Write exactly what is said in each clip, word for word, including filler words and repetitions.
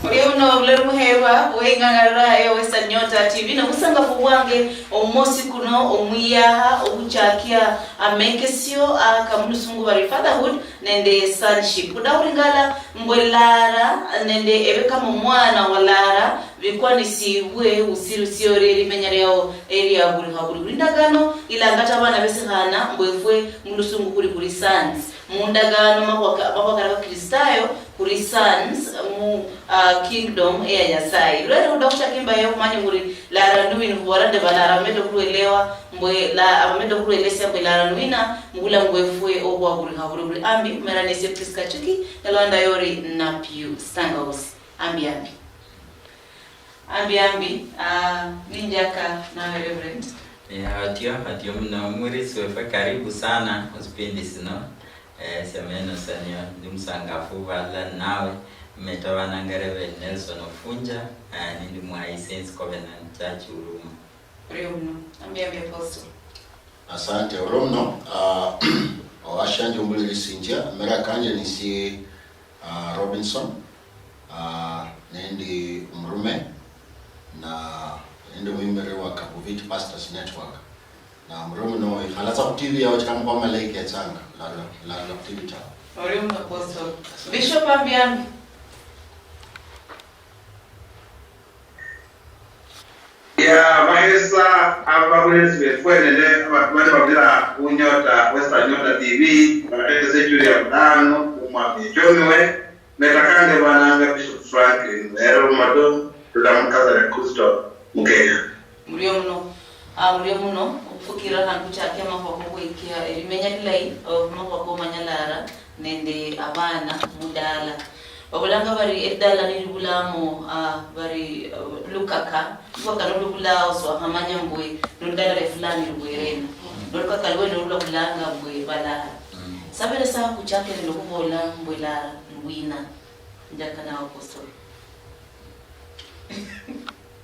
Orio uno ulori muherwa weing'ang'arira eyo Western Nyota T V, nobusangafu bwange omosi kuno omuyaha obuchakia amekesio aka mulusungu bari fatherhood nende sonship. Kudahuringala mbwe lara nende ebe kama omwana wa lara bikwanisibwe usirusiore erimenya riao eria buri ha buri. Buri ndagano ilangata abana besihana mbwe efwe mulusungu kuri kuri sons. Mu ndagano makhwa ka-, makhwa kari Abakristayo, khuri sons mu, ah, kingdom eya Nyasaye. Lwere khuda khuchaka imbayo khumanye khuri lara nuwini khubola nde balara bamede khulwelewa mbwe la-, abamede khulwelesia mbwe lara nuwina mubulamu bwefwe obwa buri ha buri buri. Ambi, khumera nesie Prisca Chuki, nalwanda yori na Pius Tangausi. Ambi, ambi. Ambi, ambi, ah, ninjaka nawe Reverend. Eh, atio, atio muno, omwirisi wefe, karibu sana musipindi sino. Eh, semeno senio, ndi musangafu balala nawe, mmeta bananga Reverend Nelson Ofunja, eh, nindi mwa Saints Covenant Church Huruma. Orio muno, ambi, ambi, Apostle. Asante, orio muno, ah, owashanje ombulirisinjia, amera kanje nisi Ah, Robinson, ah, nendi omurume, na nendi omwimiriri wa Kabuviti Pastors Network. Na omurume uno ikhalatsa khu T V yao chikana kwa malaika etsanga, lala, lala khu T V tawe. Ori omu apostle. Bishop ambi ambi. Ya, bahesa ababulenzi befwe nende abandu bali babira khu Nyota, Western Nyota T V, bahetese juu ya bulano, omwami echomiwe, meta kange bananga Bishop Franklin, Mero Moto, rula mu Catholic Kristo mu Kenya. Murio muno, ah, murio muno, okhufukira khandi khuchakia amakhuwa kokhwikia elimenya lilayi, omakhuwa komanyalala nende abana mudala. Babulanga bari edala nilibulamo, ah, bari, ah, lukaka, lukaka nolubulao siwakhamanya mbwe noludala lwe fulani lubwerena. Nolukaka lwene olulabulanga mbwe balala. Sabere sa khuchake nende okhubola mbwe la lwina. Njaka nawe Apostle.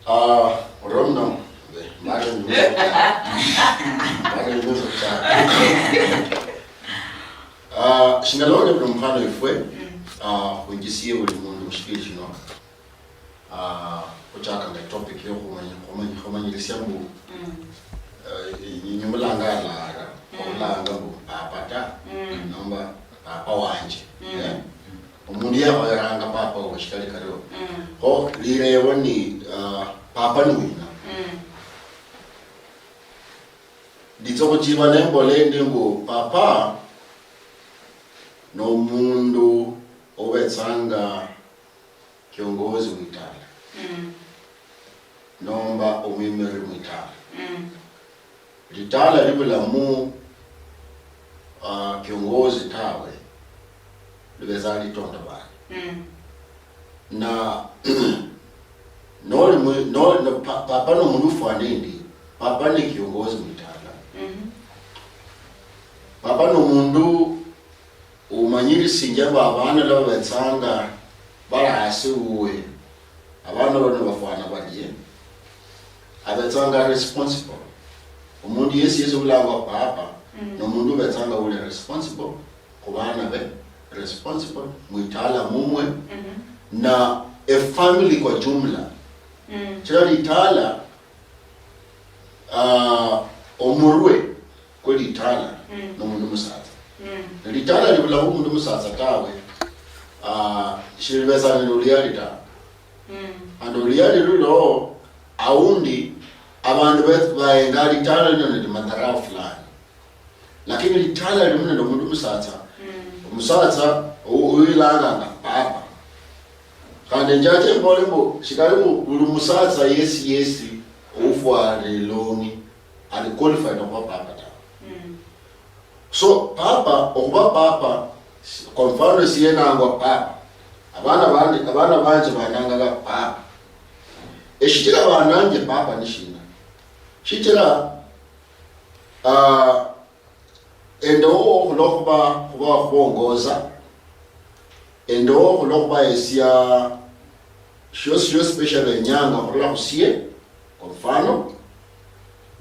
Ah, orio muno, mbe, mbale nyuso cha. Mbale nyuso cha. Ah, shinga lole buli mukhana wefwe, ah, khunjisie buli mundu mushipindi shino. Ah, khuchaka nende topic yo khumanya, khumanya, khumanyirisia mbu, eh, inywe mulanga alara, okhulanga mbu papa ta, nomba papa wanje. Eh? Omundu yakhoyeranga papa we shikali kario. Kho lirebo ni, ah, papa ni wina? Nditsa khuchiba nembola endi mbu papa nomundu obetsanga kiongozi mwitala. Nomba omwimiriri mwitala. Litala libulamu, ah, kiongozi tawe, libetsa litondobane. Na noli mwi-, no-, no-, pa-, papa nomundu ufwana endi, papa ni kiongozi mwitala. Papa nomundu umanyirisinjia mbu abana lwa babetsanga bali hasi wuwe, abana bano bafwana barie, abetsanga responsible. Omundu yesi yesi ulangwa papa, nomundu ubetsanga uli responsible khu bana be, responsible mwitala mumwe, na efamily kwa jumla. Chila litala, ah, omurwe kwe litala nomundu musatsa. Ne litala libulaho omundu musatsa tawe, ah, shilibetsa nende oluyali tawe. And oluyali lulo, aundi abandu be-, bahenga litala lino nende madharau fulani. Lakini litala limu nende omundu musatsa, omusatsa u-, uyilanganga papa. Khandi njache mbole mbu, shikali mbu buli musatsa yesi yesi oufwara elongi ali qualified okhuba papa tawe. So, papa, okhuba papa, si-, kwa mfano, esie nangwa papa. Abana bandi, abana banje banangaga papa. Eshichira bananje papa ni shina? Shichira, ah, endowo khulwa khuba, khuba khwongoza, endowo khulwa khubahesia shiosi shiosi besha benyanga khurula khusie, kwa mfano,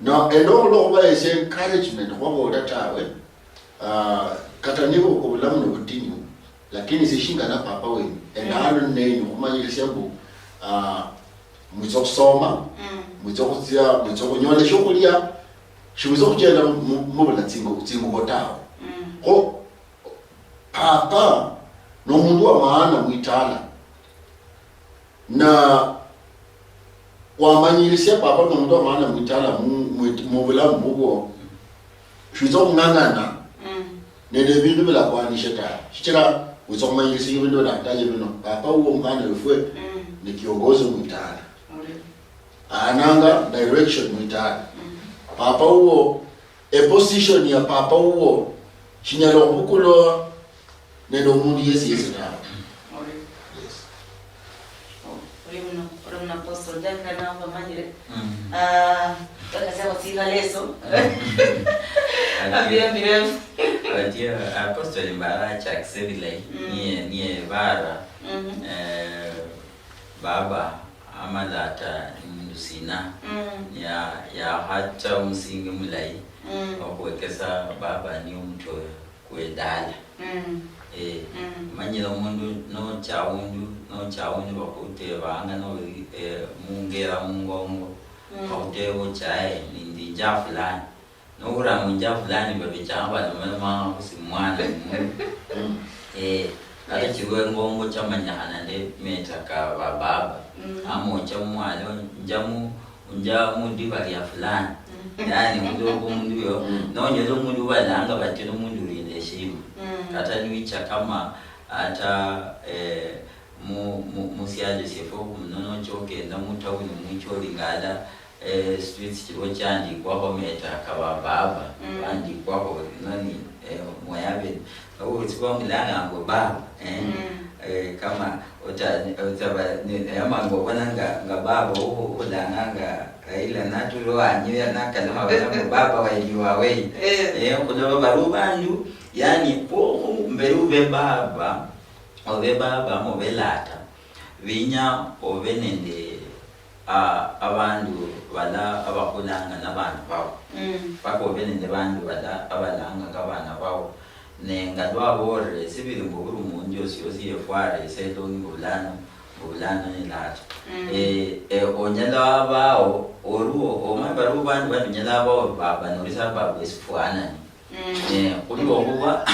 na endowo khulwa khubahesia encouragement, khubabola tawe, Ah, kata niba obulamu nobutinyu, lakini sishingana papa wenyu. Endalo nenyu khumanyirisia mbu, ah, mwitsa okhusoma, mwitsa okhutsia, mwitsa okhunyola eshiokhulia, shimwitsa okhuchenda mu-, mubula tsingu-, tsingubo tawe. Kho papa nomundu wa maana mwitala. Na wamanyirisia papa nomundu wa maana mwitala mu-, mu-, mubulamu bubwo, shwitsa okhung'ang'ana nende ebindu bilakwanishe tawe. Shichira witsa okhumanyirisia ebindu bilataye bino, papa wuwo omwana wefwe ni kiongozi mwitala. Aananga direction mwitala. Papa wuwo, eposition ya papa wuwo shinyala okhubukulwa nende omundu yesi yesi tawe. Yes. Ori muno, ori muno apostle, njagala nawe bamanyire. Ah, bakasiako tsikhala eso. Abia mirefu. Atia apostle mbara achakise bilayi. Niye, niye bara. Eh, baba amalata ni mundu sina. Ya, yahacha omusingi mulayi. Okhwekesa baba niye omutoyo. Kwedala. Eh, manyire omundu nocha awundu, nocha awundu bakhutebanga noli, eh, mungera mungongo, bakhuteba ochaye nindi injaa fulani. Nohulira mu injaa fulani babechanga balomalomanga khusi mwana ni mundu. Eh, kata chirwa engongo chamanyikhana nende meta ka bababa. Ama ocha mumwalo, nja mu unja mudiba lia fulani. Yani, khulwa omundu uyo, nonyola omundu ubalanga batyo nomundu ulinda eshima. Kata niwicha kama ata, eh, mu, mu, musialo siefwe khuno nocha okenda mutauni mucha olingala, eh, streets chiliwo chandikwakho meta kaba baba, bandikwakho nani, eh, mwayabe. Awo wesi bamulanga mbu baba, eh? Eh, kama ota-, otaba, ne-, yamanga obona nga, nga baba ohu-, ohulanga nga Raila natula owanyu ya nakalukha bola mbu baba waili wawe. Eh, khuloba bari obandu, yani, khu, khu, mberi ube baba, obe baba ama obe lata, binya obe nende, ah, abandu bala abakhulanga nabandu babo. Paka obe nende bandu bala abalanganga abana babo. Ne nga lwaboolere, sibiri mbu buri mundu yosi yosi yefware iselongi mbu bulano, mbu bulano ni lata. Eh, eh, onyala wabao, oruo, omanye bari obandu bali onyala wabao baba nori sababu esifwanani. Eh, khulwokhuba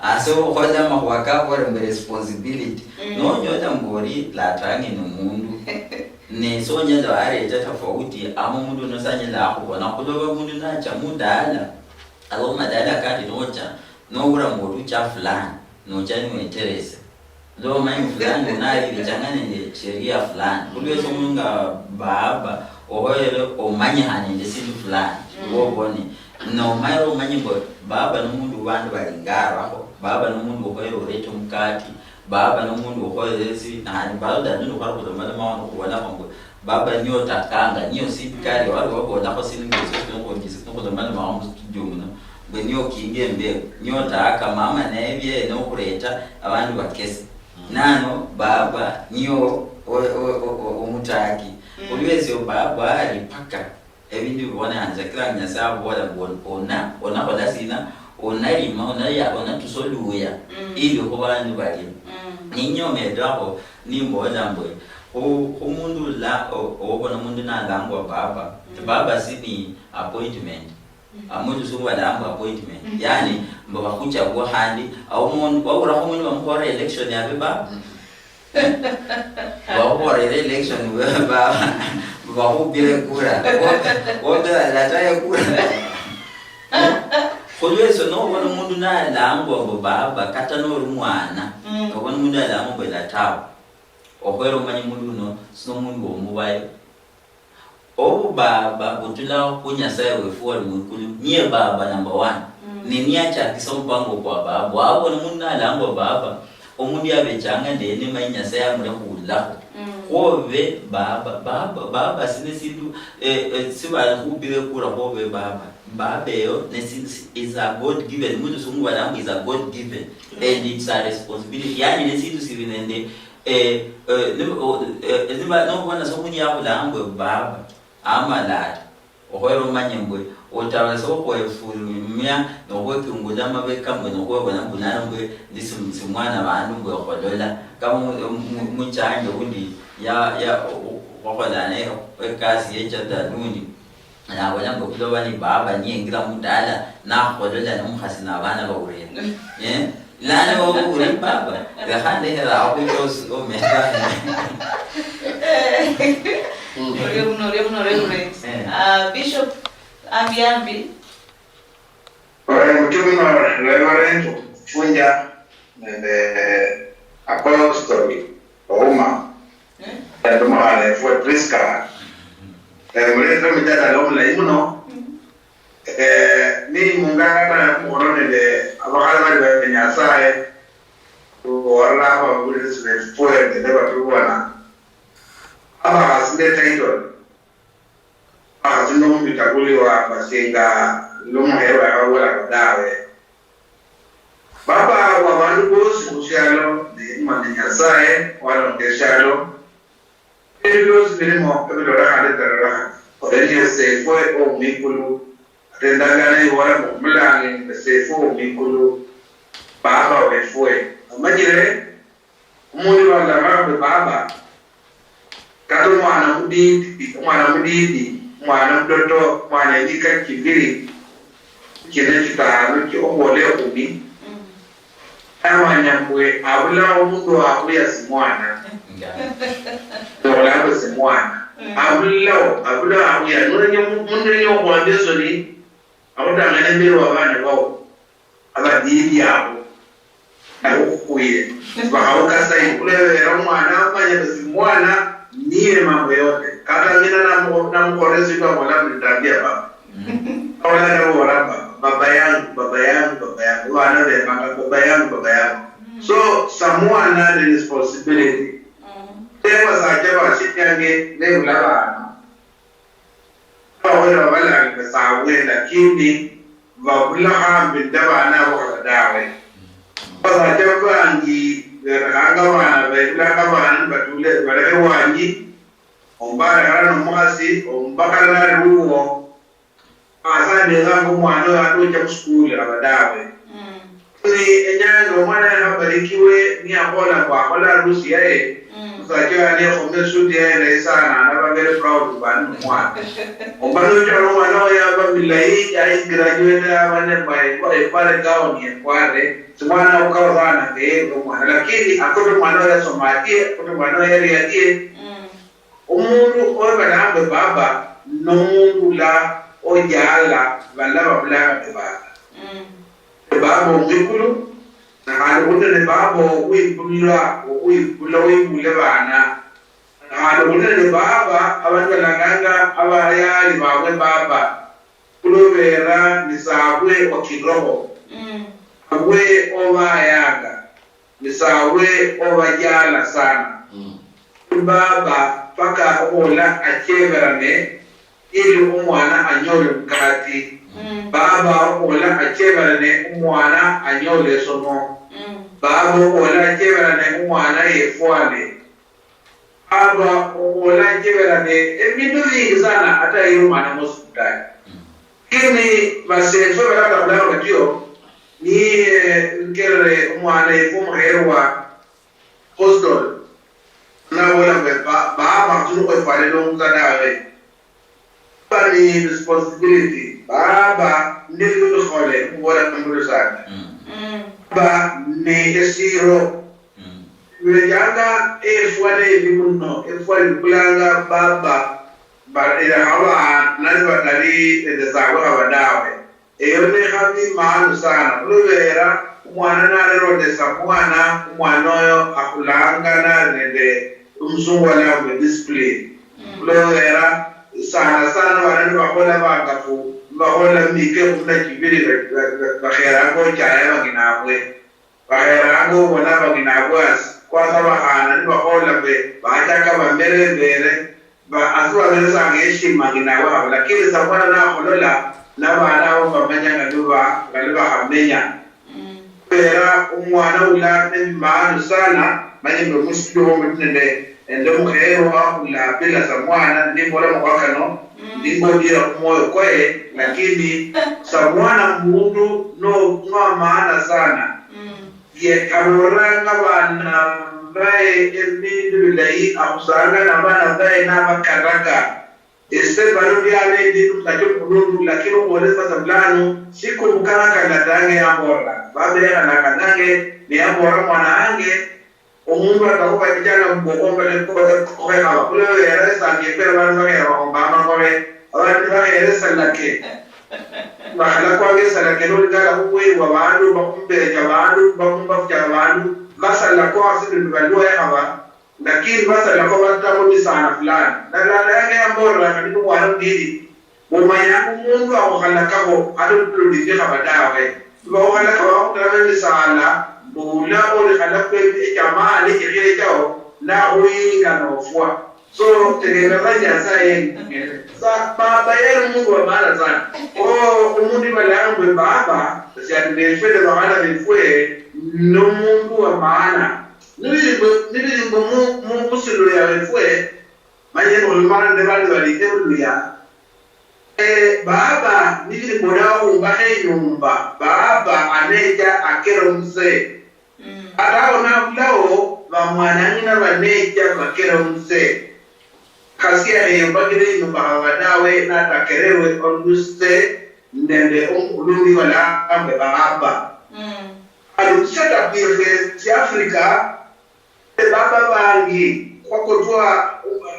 ase okhola amakhuwa kakhore mbu responsibility. Nonyola mbu ori latange ni mundu. Ne sonyala wareta tofauti, ama omundu uno sanyala akhubona. Khuloba omundu nacha mudala, aba mumadala kandi nocha, noura mbu otucha fulani, nocha niweteresa. Lomanya mbu fulani uno alilichanga nende sheria fulani. Khulwesio omundu nga baba, ohoyere omanyiha nende sindu fulani, wobone. Nomayire omanye mbu baba nomundu ubandu balinga arakho, baba nomundu ohoyere orete omukati, baba nomundu ohoyere esi, nahandi baba dadu nokhwara khulomaloma wano khubonakho mbu, baba niye otakanga, niye osindikali, wali wabolakho sili ngesio, nokhulomalomakho mustudio muno, mbu niye okinga embewo, niye otaka, mama naye bieye nokhureta, abandu bakese. Nano baba niye o-, o-, o-, o-, o-, omutaki. Khulwesio baba ali paka ebindu bibonekhanisa, kila Nyasaye abola mbu on-, ona, onakhola sina, onalima, onaya-, onatusa oluya, ili khubandu balie. Ninyomedwa aho, nimbola mbwe, khu, khumundu ula, o-, obona mundu nalangwa baba, baba si ni appointment. Amu lusungu balanga appointment. Yani, mbu bakhuchagua khandi, awo mundu, waurakho mundu bamukhorera election yabe baba. Bakhukhorera election, baba, mbu bakhupire kura. Wobe, wobe alataye kura. Khulwesio nobona mundu nalangwa mbu baba, kata noli mwana, nobona mundu nalangwa mbu elatawe. Okhwera omanye mundu uno, sino mundu womubayo. Obubaaba butula khu Nyasaye wefu wali mwikulu, niye Baaba number one. Ne niye achakisa omupango kwa Baaba. Wabona omundu nalangwa Baaba, omundu yabechanga ndene mani Nyasaye amulekha khulakho. Khwobe Baaba, Baaba, Baaba sine sindu, eh, eh, sibali khupira ekura khwobe Baaba. Baaba eyo ne si-, si-, is a God given. Mu lusungu balanga is a God given. And it's a responsibility. Yani ne sindu sili nende Eh, eh, niba, o, eh, niba, nobona sa omundu yakhulanga mbwe baba, ama lata, okhwera omanye mbwe, Otawasa okhwefulumia nokhwekingula amabeka mbwe nokhwebona mbu nano mbwe ndi sim- simwana bandu mbwe okholola. Kama omu- omu- omuchanje undi ya- ya- o- o- okholane ekasi yechata lundi, nabola mbu kuloba ni baba niyengira mudala nakholola nomukhasi nabana bawurira. Eh? Lano uri baba, lekha ndekhere awo khuchosi omera. Orio muno, orio muno, Reverend. Eh. Ah, Bishop, ambi ambi. Ore mutima Reverend Funja nende Apostle Ouma. Eh? Nende omwana efwe Prisca. Eh, mulete omujadala omulayi muno. Mm. Eh, ni mungana mukhono nende abakhali bali ba Nyasaye, khuboolera ababulirisi befwe nende batubona. Abakhasi ne title. Akhasi nomubitakuli wa Masinga nomuheerwa yababolako dawe. Baba wa bandu bosi khusialo, ne Mwami Nyasaye walonga esialo. Ebindu biosi birimo ebilolekhana ebitalolekha. Ore niye Seifwe owumwikulu, ate endagaano ibola mbu, "Khumulange nende Seifwe owumwikulu, Baba wefwe." Omanyire, omundu lwalanga mbu Baba, kata omwana mudidi, omwana mudidi, omwana mudoto, omwana emika chibiri, chine chitano, chi- obola ekhumi, mm, namanya mbwe abulao omundu wakhuya simwana. Nga. Nola mbu simwana. Mm. Abulao, abulao wakhuya. Nolenya mu- mundu yenya okhwambia esoni, akhutang'ana imberi wa bana bao. Abadidi abo. Nabo khukhwire. Bakhawuka saidi. Khulebera omwana amanya mbu simwana niye mambo yote. Kata ngina namu- namukholera esindu abola mbu nitabia baba. Mm. Ola nabora baba, baba yangu, baba yangu, baba yangu. Bana bemanga baba yangu, baba yangu. Mm. So, samwana ni responsibility. Mm. Te basacha bashiange nebula bana. Bahola babalanga sabwe, lakini babula hambi nende bana abo khaba dawe. Basacha bangi berekhanga bana, bebulanga bana nibatula balekhe wanyi. Omba alekhala nomukhasi, omba kata nali wuwo, asandilanga omwana oyo ata ocha musukuli aba dawe. Mm. Ni enyanga omwana yakhabarikiwe niyakhola mbu akhola harusi yaye, mm, musacha oyo anekhoma esuti yaye ndayi sana, anaba very proud mbu ani nomwana. Omba nochora omwana oyo yaba milayi, yayigraduate yaba nende ekware gown yekware, simwana awo kawo sana ngeyerire omwana, lakini akute omwana oyo yasoma atie, akute omwana oyo yali atie. Mm. Omundu oyo balanga mbu baba, nomundu ula ojala bala babulanga mbu baba. Mm. Baba omwikulu, nakhandi khuli nende baba owibula, owibula, owibule bana. Nakhandi khuli nende baba, abandu balanganga abayali babwe baba, khulobera ni sabwe wa kiroho. Mm. Abwe obayanga. Ni sawe obajala sana. Mm. Baba paka okhuhola acheberane ili omwana anyole omukati. Mm. Baba okhuhola acheberane omwana anyole esomo. Mm. Baba okhuhola acheberane omwana yefwale. Aba obola njeberane ebindu bingi sana ata yiri omwana musibitali. Mm. Lakini basefwe balatabulanga batio, niye ngerere omwana efwe omukherwa hostel. Nabola mbu ba- baba khuli khwefwale nomusa dawe. Baba ni responsibility. Baba ndi bikhole, khubola mbu sana. Mm. Mm. Baba ni esiro. Mm. Bibeechanga efwa nebi muno, efwa ibukulanga baba, ba- ilekha abaana nibatali nende saabwe khaba dawe. Eyo nekhabi maanu sana, khulubera omwana nalera odesa mwana, omwana oyo akhulanga nali nende omusungu walanga mbu discipline. Mm. Khulubera sana sana abaana nibakhola bangafu, nibakhola mumika ekhumi na chibiri, ba- ba- ba- bakheranga ochaya abang'inabwe. Bakheranga obona abang'inabwe asi, kwanza abakhana nibakhola mbu bachaka bamere embere, ba- asi baberesanga eshima ng'inabwe haba, lakini samwana nakholola, nabana abo bamanya nga niba- nga nibakhamenya. Mm. Khubera omwana ula nebimaanu sana, manye mbu omusiku omuti nende Nende omukheerwa khula bila samwana, ndimbola makhuwa kano, ndimbola khumwoyo kwaye, lakini samwana mundu no, no maana sana. Ye abolanga abana baye ebindu bilayi, akhusanga nabana baye nabakaraga. Ese bano byaba endi nukhacha omukhulundu, lakini okhwolesa sa bulano, sikumbukana kalatange yambola. Baba yakhalanga nange, niyambola mwana wange, omundu atakhuba ichana mubwokomba nekhukhekhala. Khulwebera esangi ekwera bandu bakhera bakhomba amang'obe, abandu bakhere esalake. Bakhalakwanga esalake nolingala khubwirwa bandu, bakhumbecha bandu, bakhumbafucha bandu, basalakwa asi bindu balwo ekhaba. Lakini basalakho batamo misaala fulani. Nalala yake yamboolera khandi nomwana mudidi, mumanya omundu akhukhalakakho ata olulimi khaba dawe. Bakhukhalaka bakhutamo emisaala, mbu ula olikhalakho echamani ekhile chao, nakhuyinga nofwa. So, tegeera Nyasaye. Sa, baba yali omundu wa maana sana. O, omundu ibalanga mbwe baba, siati nefwe ne bakhana befwe, nomundu wa maana. Nibili mbu, nibili mbu mu, mu, musilu ya wefwe, manye mulumana nde bandi bali ebuluya. Eh, baba, nibili mbu ola okhumbakha enyumba, baba anecha akera omusee. Ata awo nabulao, bamwanang'ina banecha bakera omusee. Khasi akheyumbakira enyumba khaba dawe, natakerewe omusee nende omukhulundu ibalanga mbe baba. Khandi mu setup yefu esi Africa, baba bangi khwakotwa,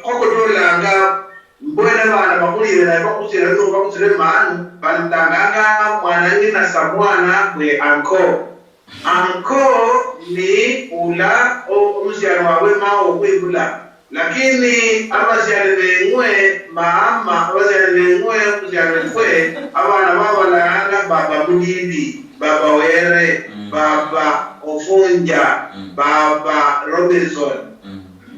khwakotolanga mbwene bana bakhulire naye bakhusira no bakhusire manu, balanganga mwana ng'ina sa mwana bwe anko. Anko ni ula o-, omusiani wabwe mao okhwibula. Lakini abasiani beng'we, maama, abasiani beng'we, musiani wefwe, abana babalanga baba Mulindi, baba Were, baba Ofunja, baba Robinson.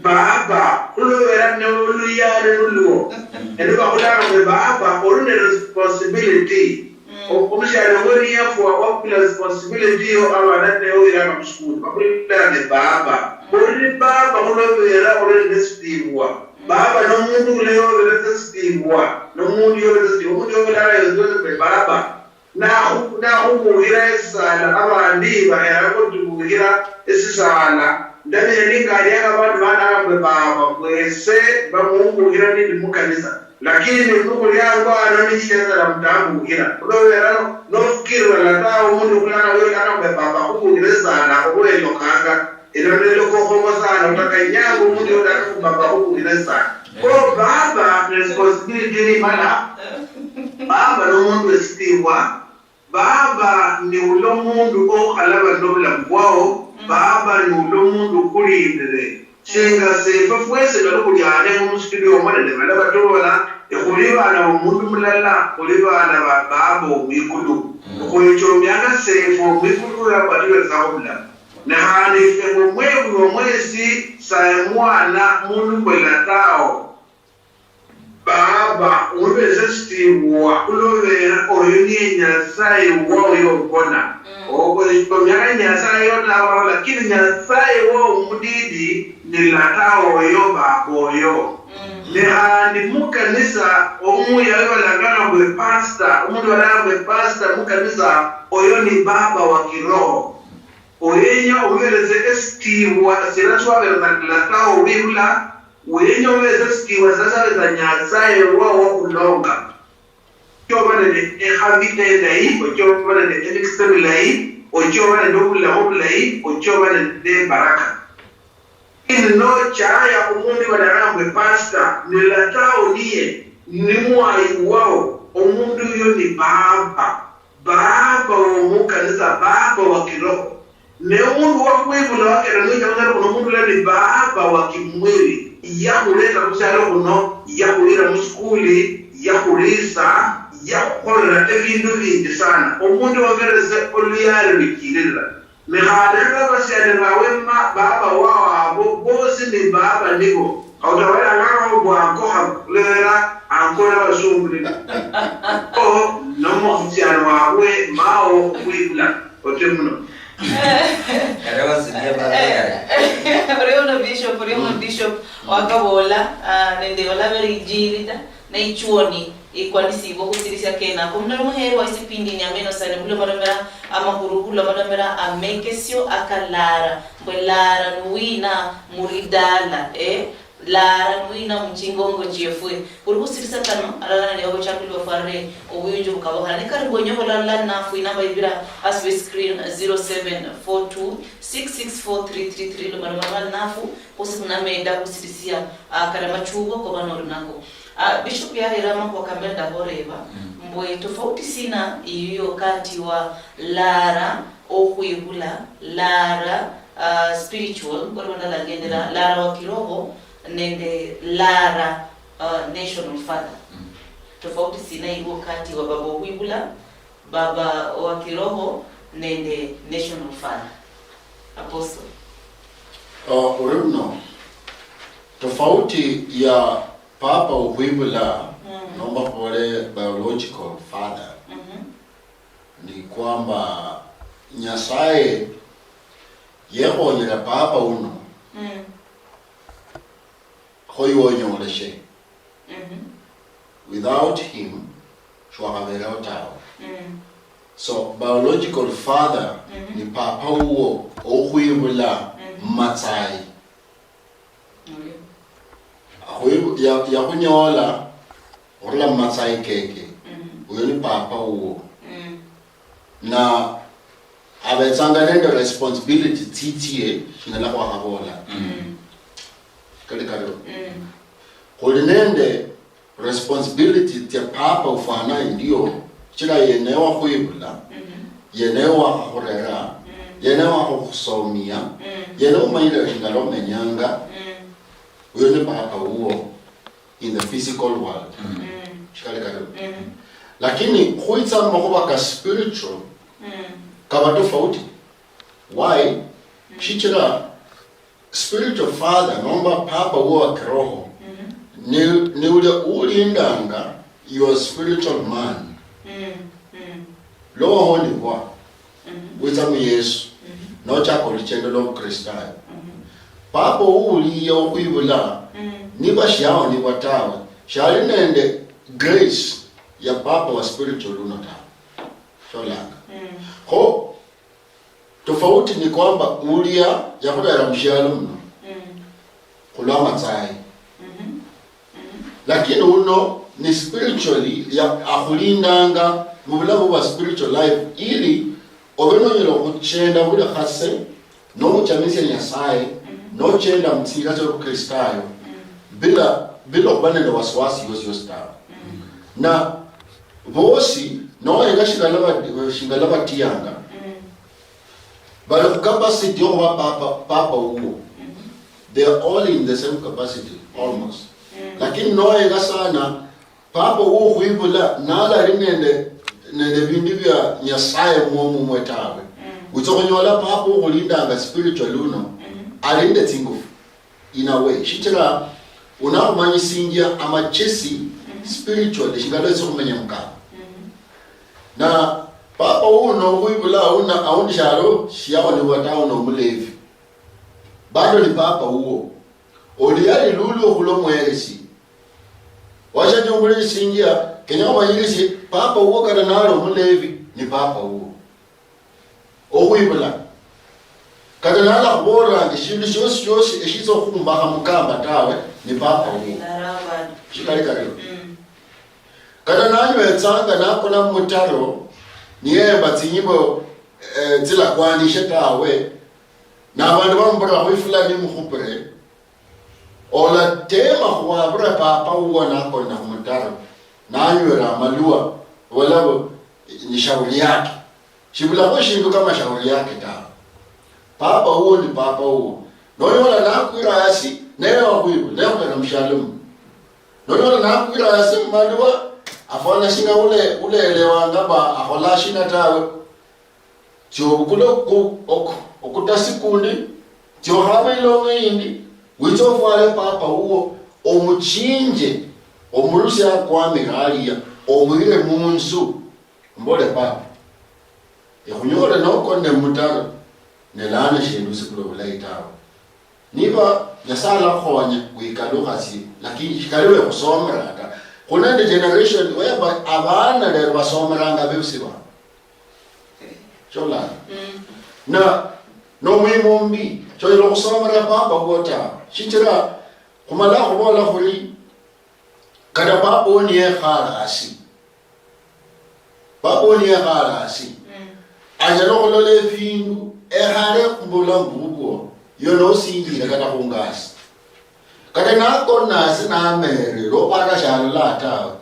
Baba, khulobera ne oluyali lulwo. Ende bakhulanga mbu baba, uli ne responsibility. O-, omusiani wefwe niyafwa, wabukula responsibility yo, abana ne owiranga musukulu. Bakhulanga mbu baba. Uli baba khulobera uli nende esitimbwa. Baba nomundu ule yoberesa esitimbwa. Nomundu yoberesa esitimbwa. Omundu yoberesa esitimbwa, baba. Nakhu-, nakhubukhira esaala abandi baheranga otubukhira esisaala. Ndamenya ningalianga abandu bananga mbu baba, mbu ese mba mumbukhira nindi mukanisa. Lakini nikhuli ango ano nichira esaala mutambukhira. Khulobera no-, nofukirira lata omundu khulanga weyolanga mbu baba khubukhira esaala oba welokhanga. Elo nilio kokhomo sana, otakanyanga omundu yola khubaba khubukhire sana. Kho baba responsibility ni mala, baba nomundu wesitiwa, baba ni ulo mundu okhalaba nobulamu bwao, baba ni ulo mundu ukhulindire. Shinga sefwe fwesi nga nikhuli ane mumustudio omo nende bala batobola, ekhuli bana bomundu mulala, khuli bana ba baba omwikulu. Okhwechomianga sefwe omwikulu uyo akhwatuberesakho bulamu. Ne khandi efwe ng'omwebulwa mwesi saye mwana mundu mbwe latao. Baba, ube sesitiwa, khulobera oyo niye Nyasaye wao yobona. Okhwechomia Nyasaye yotabaho, lakini Nyasaye wao omudidi ni latao oyo, baba oyo. Ne khandi mukanisa, omuyawe balanganga mbwe pastor, omundu balanga mbwe pastor mukanisa, oyo ni baba wa kiroho. Oyenya omuberese esitiibwa sila siwaberesa lata owibula, wenya omuberese esitiibwa sila siwaberesa Nyasaye wa wakhulonga. Ochoba nende ekhabi endayi, ochoba nende emikisa milayi, ochoba nende obulamu bulayi, ochoba nende ebaraka. Lakini nochaya omundu ibalanga mbwe pastor, ne lata oniye, ni mwayi wao, omundu uyo ni baba. Baba womukanisa, baba wa kiroho. Ne omundu wakhwibula wakera niwenya khunyala khuna omundu ula ni baba wa kimwili. Yakhuleta khusialo khuno, yakhuyira musukuli, yakhulisa, yakhukholera ebindu bingi sana. Omundu oberese oluyali lwichililila. Ne khandi kata abasiani bawe ma-, baba wao abo, bosi ni baba nibo. Khautabalangakho mbu anko khaba, khulera anko nabasungu nibo. O, nomusiani wabwe, mao, okhwibula, ote muno. Kata wasilia baba yali. Orio no bishop, orio no bishop. Bakaboola, ah, nende balabera injiri ta, ne ichuoni ikwanisibwa okhusirisia kenako. Mundu muheerwa isipindi ni ameno sana, khulomalomera amakhuru, khulomalomera amekesio akalara, mbwe lara nuwina mulidala, eh? Lara nuwina muchingongo chiefwe. Khuli khusirisia kano, alala nende babuchakuli bafwarire obuyunju bukabokhala. Ne karibu onye okhulola ninafu, inamba ibira hasi we screen, zero seven four two six six four three three three, lomaloma ninafu, khusi khunamenda khusirisia, ah, kali amachubo koba noli nako. Ah, Bishop yarera amakhuwa kambere ndakhoreeba, mbwe tofauti sina iliyo kati wa lara, okhwibula, lara, ah, spiritual, ngolwa ndalagendera, lara wa kiroho, nende lara, ah, national father. Tofauti sina iliyo kati wa baba okhwibula, baba wa kiroho, nende national father. Apostle. Uh, uli uno, tofauti ya papa okhwibula, nomba khubole biological father, ni kwamba Nyasaye yekhonyera papa uno, kho iwe onyoleshe. Without him, shiwakhabereho tawe. So biological father ni papa wuwo okhwibula mumatsayi. Akhwibu- ya- yakhunyola khurula mumatsayi keke. Uyo ni papa wuwo. Na abetsanga nende responsibility tsitsie, shinyala khwakhabola. Kali kario. Khuli nende responsibility tsia papa ufwana endio, shichira yene wakhwibula, yene wakhakhurera, yene wakhakhusomia, yene umanyire shingala omenyanga. Uyo ni papa wuwo in the physical world. Shikali kario. Lakini khwitsa mumakhuba ka spiritual, kaba tofauti. Why? Shichira spiritual father nomba papa wuwo wa kiroho ni, ni ulia ulindanga your spiritual man. Lwa wahonibwa, witsa mu Yesu, nochaka oluchendo lwa Bukristayo. Papa wuwo ulia okhwibula, niba shiahonibwa tawe, shiali nende grace ya papa wa spiritual uno tawe. Sholanga. Kho, tofauti ni kwamba ulia yakhurera mushialo muno khulwa matsayi. Lakini uno ni spiritually ya- akhulindanga mubulamu bwa spiritual life ili obe nonyala okhuchenda buli khase nomuchamisia Nyasaye, nochenda mutsinjira tsiobuKristayo bila, bila okhuba nende wasiwasi yosi yosi tawe. Na bosi noenga shingala bati- shingala batiyanga, bali khu capacity yokhuba papa, papa wuwo. They are all in the same capacity almost. Lakini noenga sana, papa wuwo khwibula nalali nende, nende bindu bia Nyasaye mwomumwe tawe. Witsa khunyola papa ukhulindanga spiritual uno, ali nende tsingufu. In a way, shichira unakhumanyisinjia amachesi spiritually, shingala etsa khumenya mukamba. Na papa uno khwibula aundi shiao ni watawo nomulevi, bado ni papa uwo. Oluyali lulwo khulwa omuheresi. Washati omulesinjia, kenya omanyirisie papa uwo kata nali omulevi ni papa uwo. Okhwibula. Kata nalakhubolanga eshindu shiosi shiosi eshitsa okhumbakha mukamba tawe, ni papa wuwo. Shikali kario. Kata nanywetsanga nakona mumutaro, niyemba tsinyimbo, eh, tsilakwanishe tawe, nabandu bamubulakho ifulani mukhupire, olatema khwabira papa wuwo nakona khumutaro, nanywera amalwa, obola mbu, ni shauri yake. Shibulakho shindu kama shauri yake tawe. Papa wuwo ni papa wuwo. Nonyola nakwira hasi, neye wakhwibula, neye khurera mushialo muno. Nonyola nakwira hasi mumalwa, afwana shinga ule- uleelewanga mba akhola shina tawe. Tsia obukule oku- oku- okutasi kundi, tsia okhabe ilong'o yindi, witse ofwale papa wuwo, omuchinje, omurusie akwamire alia, omuyire munzu. Mbole, papa, ekhunyole nokonne mumutaro, ne lano shindu sikula obulayi tawe. Niba Nyasaye alakhonya wikalukhasie, lakini shikali wekhusomera ta. Khuli nende generation whereby abana lero basomeranga bebusi babo. Sholanga. Mm. Na nomwima ombi, shonyala okhusomera papa wuwo tawe. Shichira khumala khubola khuli, kata papa wuwo niyekhale hasi, papa wuwo niyekhale hasi, mm, anyala okhulola efindu ekhale mubulamu bubwo, yo nosinjire kata khungasi. Kata nakona hasi namerere, lwokhwara shalola tawe,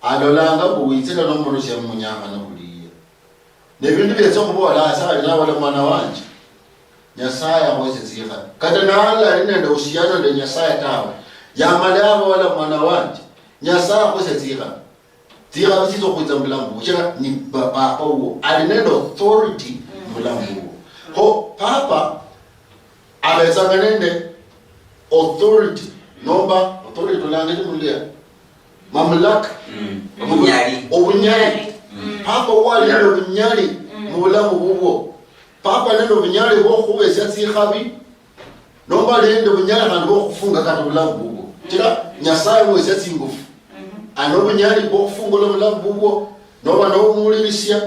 alolanga mbu witsire nomurusia mumunyakhano khuliye. Nebindu bietsa khubola hasi, ali nabola, "Mwana wanje, Nyasaye akhuhesie tsikhabi." Kata nali ali nende uhusiano nende Nyasaye tawe, yamala yabola, "Mwana wanje, Nyasaye akhuhesie tsikhabi." Tsikhabi tsitsa okhwitsa mubulamu bubwo, shichira ni ba-, papa wuwo ali nende authority mubulamu bubwo. Kho papa abetsanga nende authority, nomba authority olanga ni muluya, mamlaka. Mm. Obu-, obunyali. Obunyali. Mm. Papa wuwo ali nende obunyali mubulamu bubwo. Papa nende obunyali bwokhubesia tsikhabi, nomba nende bunyali khandi bwokhufunga kata obulamu bubwo. Shichira Nyasaye omuhesia tsingufu. Mhm. Ali nobunyali bwokhufungula obulamu bubwo, noba nomuwulirisia,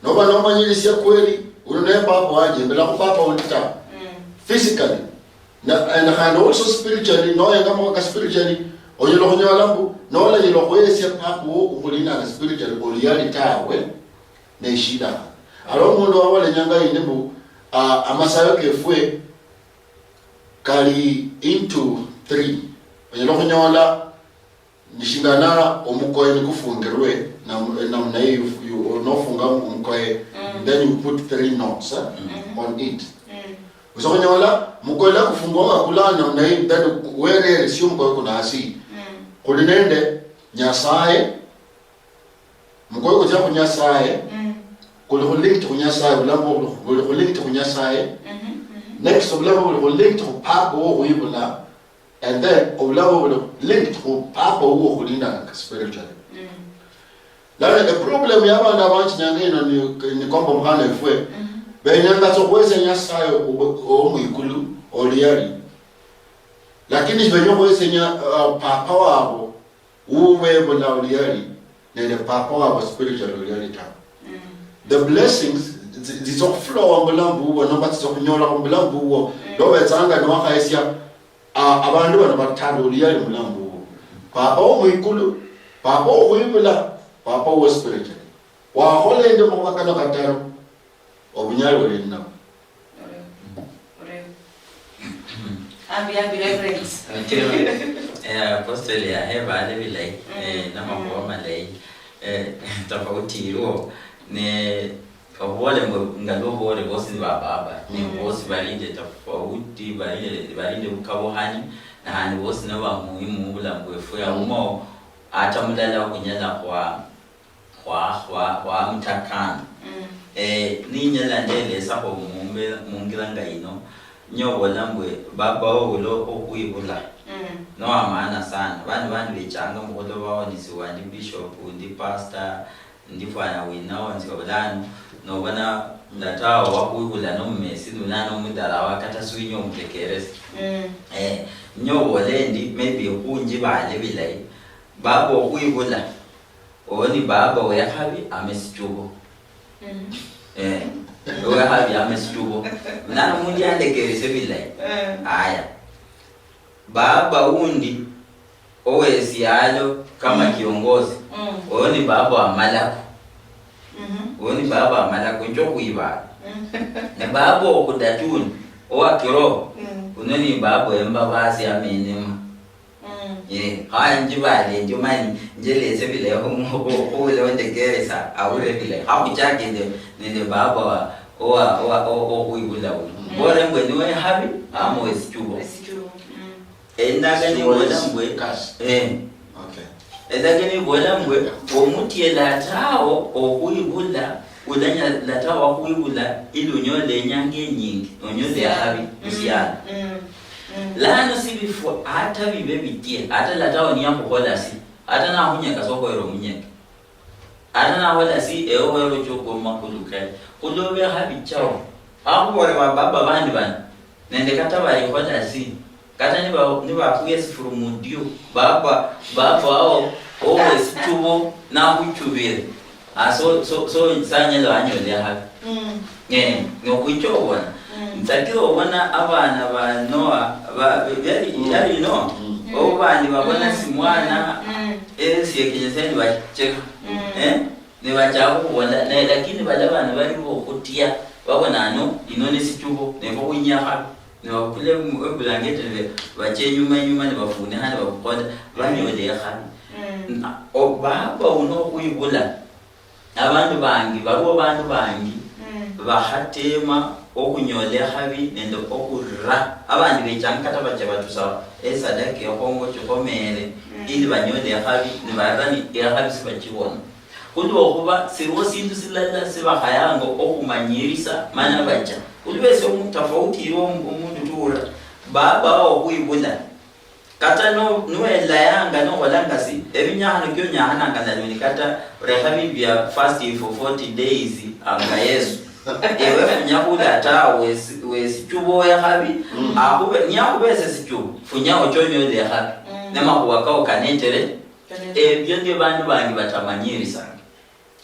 noba nomanyirisia kweli, uno ne papa wanje, mbelakho papa undi ta. Mm. Physically. Na, and khandi also spiritually, noyenga makhuwa ka spiritually, onyala khunyola mbu, nolanyala okhuhesia papa wo ukhulindanga spiritually, oluyali tawe, neshida. Aliho omundu wabola inyanga yindi mbu, ah, amasayo kefwe kali into three. Onyala khunyola nishingana omukoye nikufungirwe nam-, namna hii, you, you, nofunga omukoye, mm, then you put three knots, eh, mm, on it. Mm. Osa khunyola mukoye kufungwa nga kula namna hii, then werere sio mukoye kuna hasi. Mm. Khuli nende Nyasaye, mukoye kutsia khu Nyasaye, mm, kuli khu linked khu Nyasaye, obulamu buli khu, buli khu linked khu Nyasaye. Mhm, mhm. Next, obulamu buli khu linked khu papa wo khwibula, and then obulamu buli khu linked khu papa wo khulindanga spiritually. Mm. Lano eproblem ya bandu abanji nyanga ino ni, ni kwamba omukhana efwe, mhm, benyanga tsa okhwesia Nyasaye owo-, owo mwikulu oluyali. Lakini shibenya okhwesia nya-, uh, papa wabo, ubebula oluyali, nende papa wabo spiritual oluyali tawe. Mm. The blessings zi-, zitsa okhuflowa mubulamu bubwo, nomba zitsa okhunyola mubulamu bubwo, mm, lobetsanga niwakhahesia, a-, abandu bano bataru oluyali mubulamu bubwo. Papa wo mwikulu, papa wo khwibula, papa wo spiritual. Wakhola endio makhuwa kano kataru, obunyali oli ninabwo. Ore-, ore-, ambi, ambi, Reverend. Ndio. Eh, Apostle yahebale bilayi, mm, eh, namakhuwa, mm, malayi. Eh, tofauti iliwo, ne obubole mbwe nga lwobole bosi ni ba baba, ne, mm, bosi balinde tofauti, balinde, balinde bukabukhani, na handi bosi niba muhimu mubulamu bwefwe, mm, aumo ata mulala okhunyala khwa khwa-, khwa-, khwamutakana. Mm. Eh, ninyala ndelesakho mumbe-, mungira nga yino, nyobola mbwe baba wo ulo okhwibula, mm, nowa maana sana. Bandi, bandi bechanga mukhulobawo nisiwa ndi bishop, ndi pastor, ndi fwana wina, onzia bulano, nobona latawo wakhwibula nomumesi, nulano omudharawa, kata swinya omutekeresa. Mm. Eh, nyobola endi, maybe khunjibale bilayi, baba okhwibula, oyo ni baba wekhabi ama esichubo. Mm. Eh, wekhabi ama esichubo. Nano mundu yandekereshe bilayi. Eh. Aya. Baba undi owesialo kama, mm, kiongozi. Mm. Oyo ni baba wa malako. Mhm. Oyo ni baba wa malako, njo khwibala. Mm. Ne baba okhudatuni, owa kiroho, mm, uno ni baba wembabasi ama enema. Mm. Eh, khaya njibale endio mani njelese bilayi khu-, khu-, khula ondekeresa, aure bilayi. Khamuchake nende, nende baba wa, owa, owa, o-, okhwibula uno. Mm. Mbole mbwe niwe habi, ama wesichubo. Wesichubo. Mm. Endagano ibola mbwe, eh. Okay. Endagano ibola mbwe, omutiela atao okhwibula, ulanyala tawe wakhwibula ili onyole enyanga enyingi, onyole ehabi musialo. Mm, mm, mm. Lano sibifwa ata bibe bitie, ata latawo niyakhukhola si, ata nakhunyeka sokhoyera omunyeke. Ata nakhola si, ewe okhwera ochokwe mumakulu kaye. Khulwa ehabi chao. Akhubole ba baba bandi bano, nende kata bayikhola si, Kata niba-, nibakhuha esifuru mudio, baba, baba wao, owe esitubo, nakhuchubire. Ah, so, so, so, sanyala wanyola ekhabi. Mm. Eh, nokhwicha obona. Mm. Nsakira obona abana ba Noah, ba, yali, mm, yali Noah. Mm. Obu bandi babona, mm, simwana, mm, eh, siekenyesa nibacheka. Mm. Eh? Nibachaka khubola, naye lakini bala bana bali bokhutia, babona ano, ino ni sichubo, nefwe khwinyakha, nibabukula emu-, ebulangeti, nibe-, bacha enyuma, enyuma, nibafunikha, nibabukhola, banyola ekhabi. Mm. Na, o, baba uno okhwibula, abandu bangi, baliwo bandu bangi, mm, bakhatema okhunyola ekhabi nende okhura. Abandi bechanga kata bacha batusa esadaka ekhongo chikhomere, mm, ili banyole ekhabi, nibarira ni ekhabi sibachibona. Khulwokhuba siliwo sindu silala sibakhayanga okhumanyirisa mana bacha. Khulwesio omu-, tofauti iliwo omu-, omundu tuura, baba wao okhwibula. Kata no-, niwelayanga nokholanga si, ebinyakhano kionyakhananga nabio ni kata orekha bindu bia fast for forty days anga Yesu. Ewe funya khula tawe wesi-, wesichubo ekhabi, mm, akhube-, niyakhubesa esichubo, funya oche onyole ekhabi. Mm. Nemakhuwa kao kanetere. Ebyo ndio bandu bangi batamanyirisanga.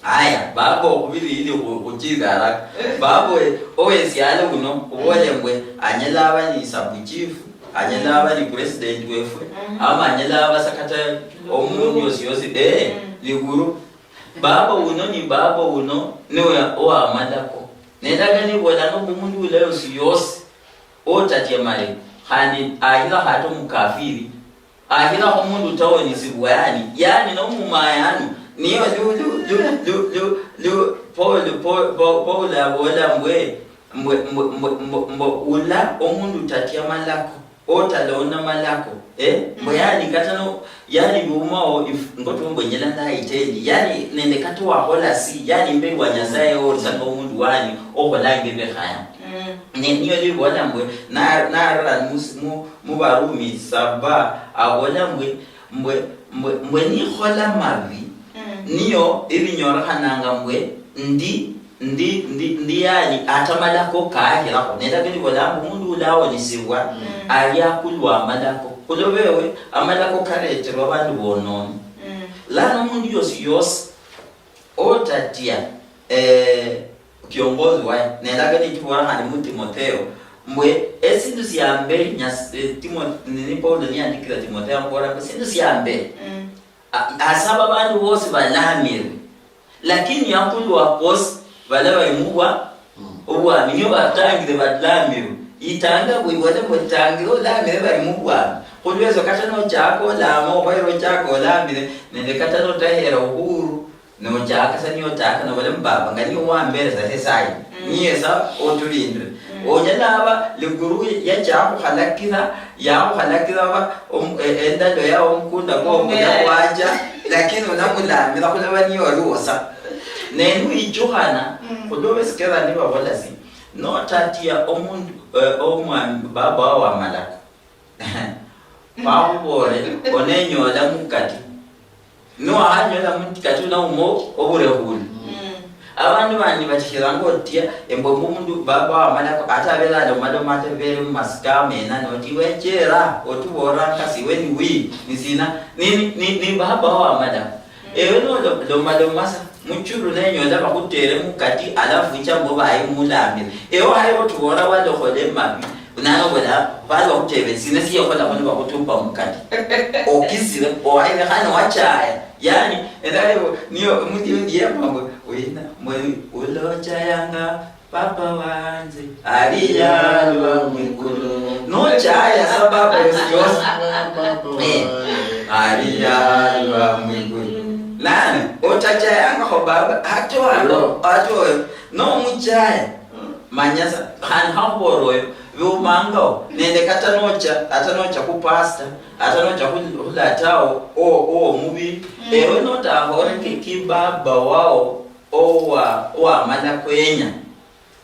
Haya, baba okhubiri ili khu-, khuchirire haraka. Baba owe-, owesialo uno, ubole mbwe, anyala aba ni sub chief, anyala aba ni president wefwe, mhm, ama anyala aba sa kata omundu yosi yosi, eh, mhm, liguru. Baba uno ni baba uno, niwe owamalako. Nendaga nibola no kumundu ula yosi yosi, otatia mali, khandi ahira hata omukafiri, Akhirakho mundu utawonisibwa, yani, yani nomumayanu, niyo lu, lu, lu, lu, lu, lu, Paul, Paul, Paul, Paul abola mbwe, mbwe, mbwe, mbwe, mbwe, mbwe ula omundu utatia malako, otalonda malako, eh? Mbwe yani kata no, yani biumao if, ngoto mbwe nyela ndayitendi, yani nende kata wakhola si, yani mberi wa Nyasaye orisanga omundu wani okholanga ebikhaya. Mm. Ne, niyo libola mbwe, na, narora mus-, mu, Mubarumi saba, abola mbwe, mbwe, mbwe, mbwe nikhola mabi, mm, niyo ebinyorekhananga mbwe ndi, ndi, ndi, ndi yani ata malako kahirakho. Nenda kelibola mbu mundu ula awonisibwa, mm, ali akulwa amalako. Khulobewe, amalako kareterwa abandu bononi. Mm. Lano omundu yosi yosi otatia, eh, kiongozi waye. Nendaga nichibola khandi mu Timotheo, mbwe esindu sia mbere, Nyas-, eh, Timo-, nini Paulo niyandikira Timotheo, ambola mbu esindu sia mbere, mm, a-, asaba abandu bosi balamire, lakini akulwa kosi bala bali mubwa, mm, obwami, niyo batangire balamire. Itanga bwibole mbu tangire olamire bali mubwami. Khulweso kata nochaka olama, okhwera ochaka olamire, nende kata notahera uhuru, Nochaka sa niyo ochaka, nobola mbu, "Baba, nga niye owamberesa sa esayi, mm, niye sa otulindire." Mm. Onyala aba liguru yachaka khukhalakira, yakhukhalakira aba om-, e-, endalo yao omukunda kwa omuya kwacha, lakini onamulamira khulaba niye oliwo sa. Ne niwichukhana, mm, khulwa besikera nibabola si, notatia omundu, eh, omwami, baba wao wamalako. Bakhubole, onenyola mukati. Niwakhanyola mukati, unauma oburekhule. Mm. Abandu bandi batikhiranga otia, embwe mundu baba wamalako, ata abere alomaloma, ata abere mumasika amena, noti wechera, otuboranga siwe niwi, nisina, ni, ni, ni, ni baba wamalako. Ewe nolomaloma sa, muchuru nenyola bakhutere mukati, alafu icha mbo baye mulamire. Ewe ohayira otubola walokhola emabi, nanobola, bali bakhutebe, sina siekholakho nibakhutupa mukati? Okisire, ohayire khane wachaya. Yani, endalebo, niyo, mudio ndiye mambo, wina, mwe, ulochayanga, Papa wanje, ali yalwa mwikulu. Nochaya sa Papa yosi yosi. Papa, eh, wanje, ali yalwa mwikulu. Nani? Otachayangakho Baba, ate wano, ate oyo. Nomuchaya. Manya sa, khandi khakhubora oyo, biumangao. Nende kata nocha, ata nocha khu pastor, ata nocha khu, khu latao, o, o mubi. Mm. Ewe notakhore ki, ki baba wao, owa, owamala kwenya.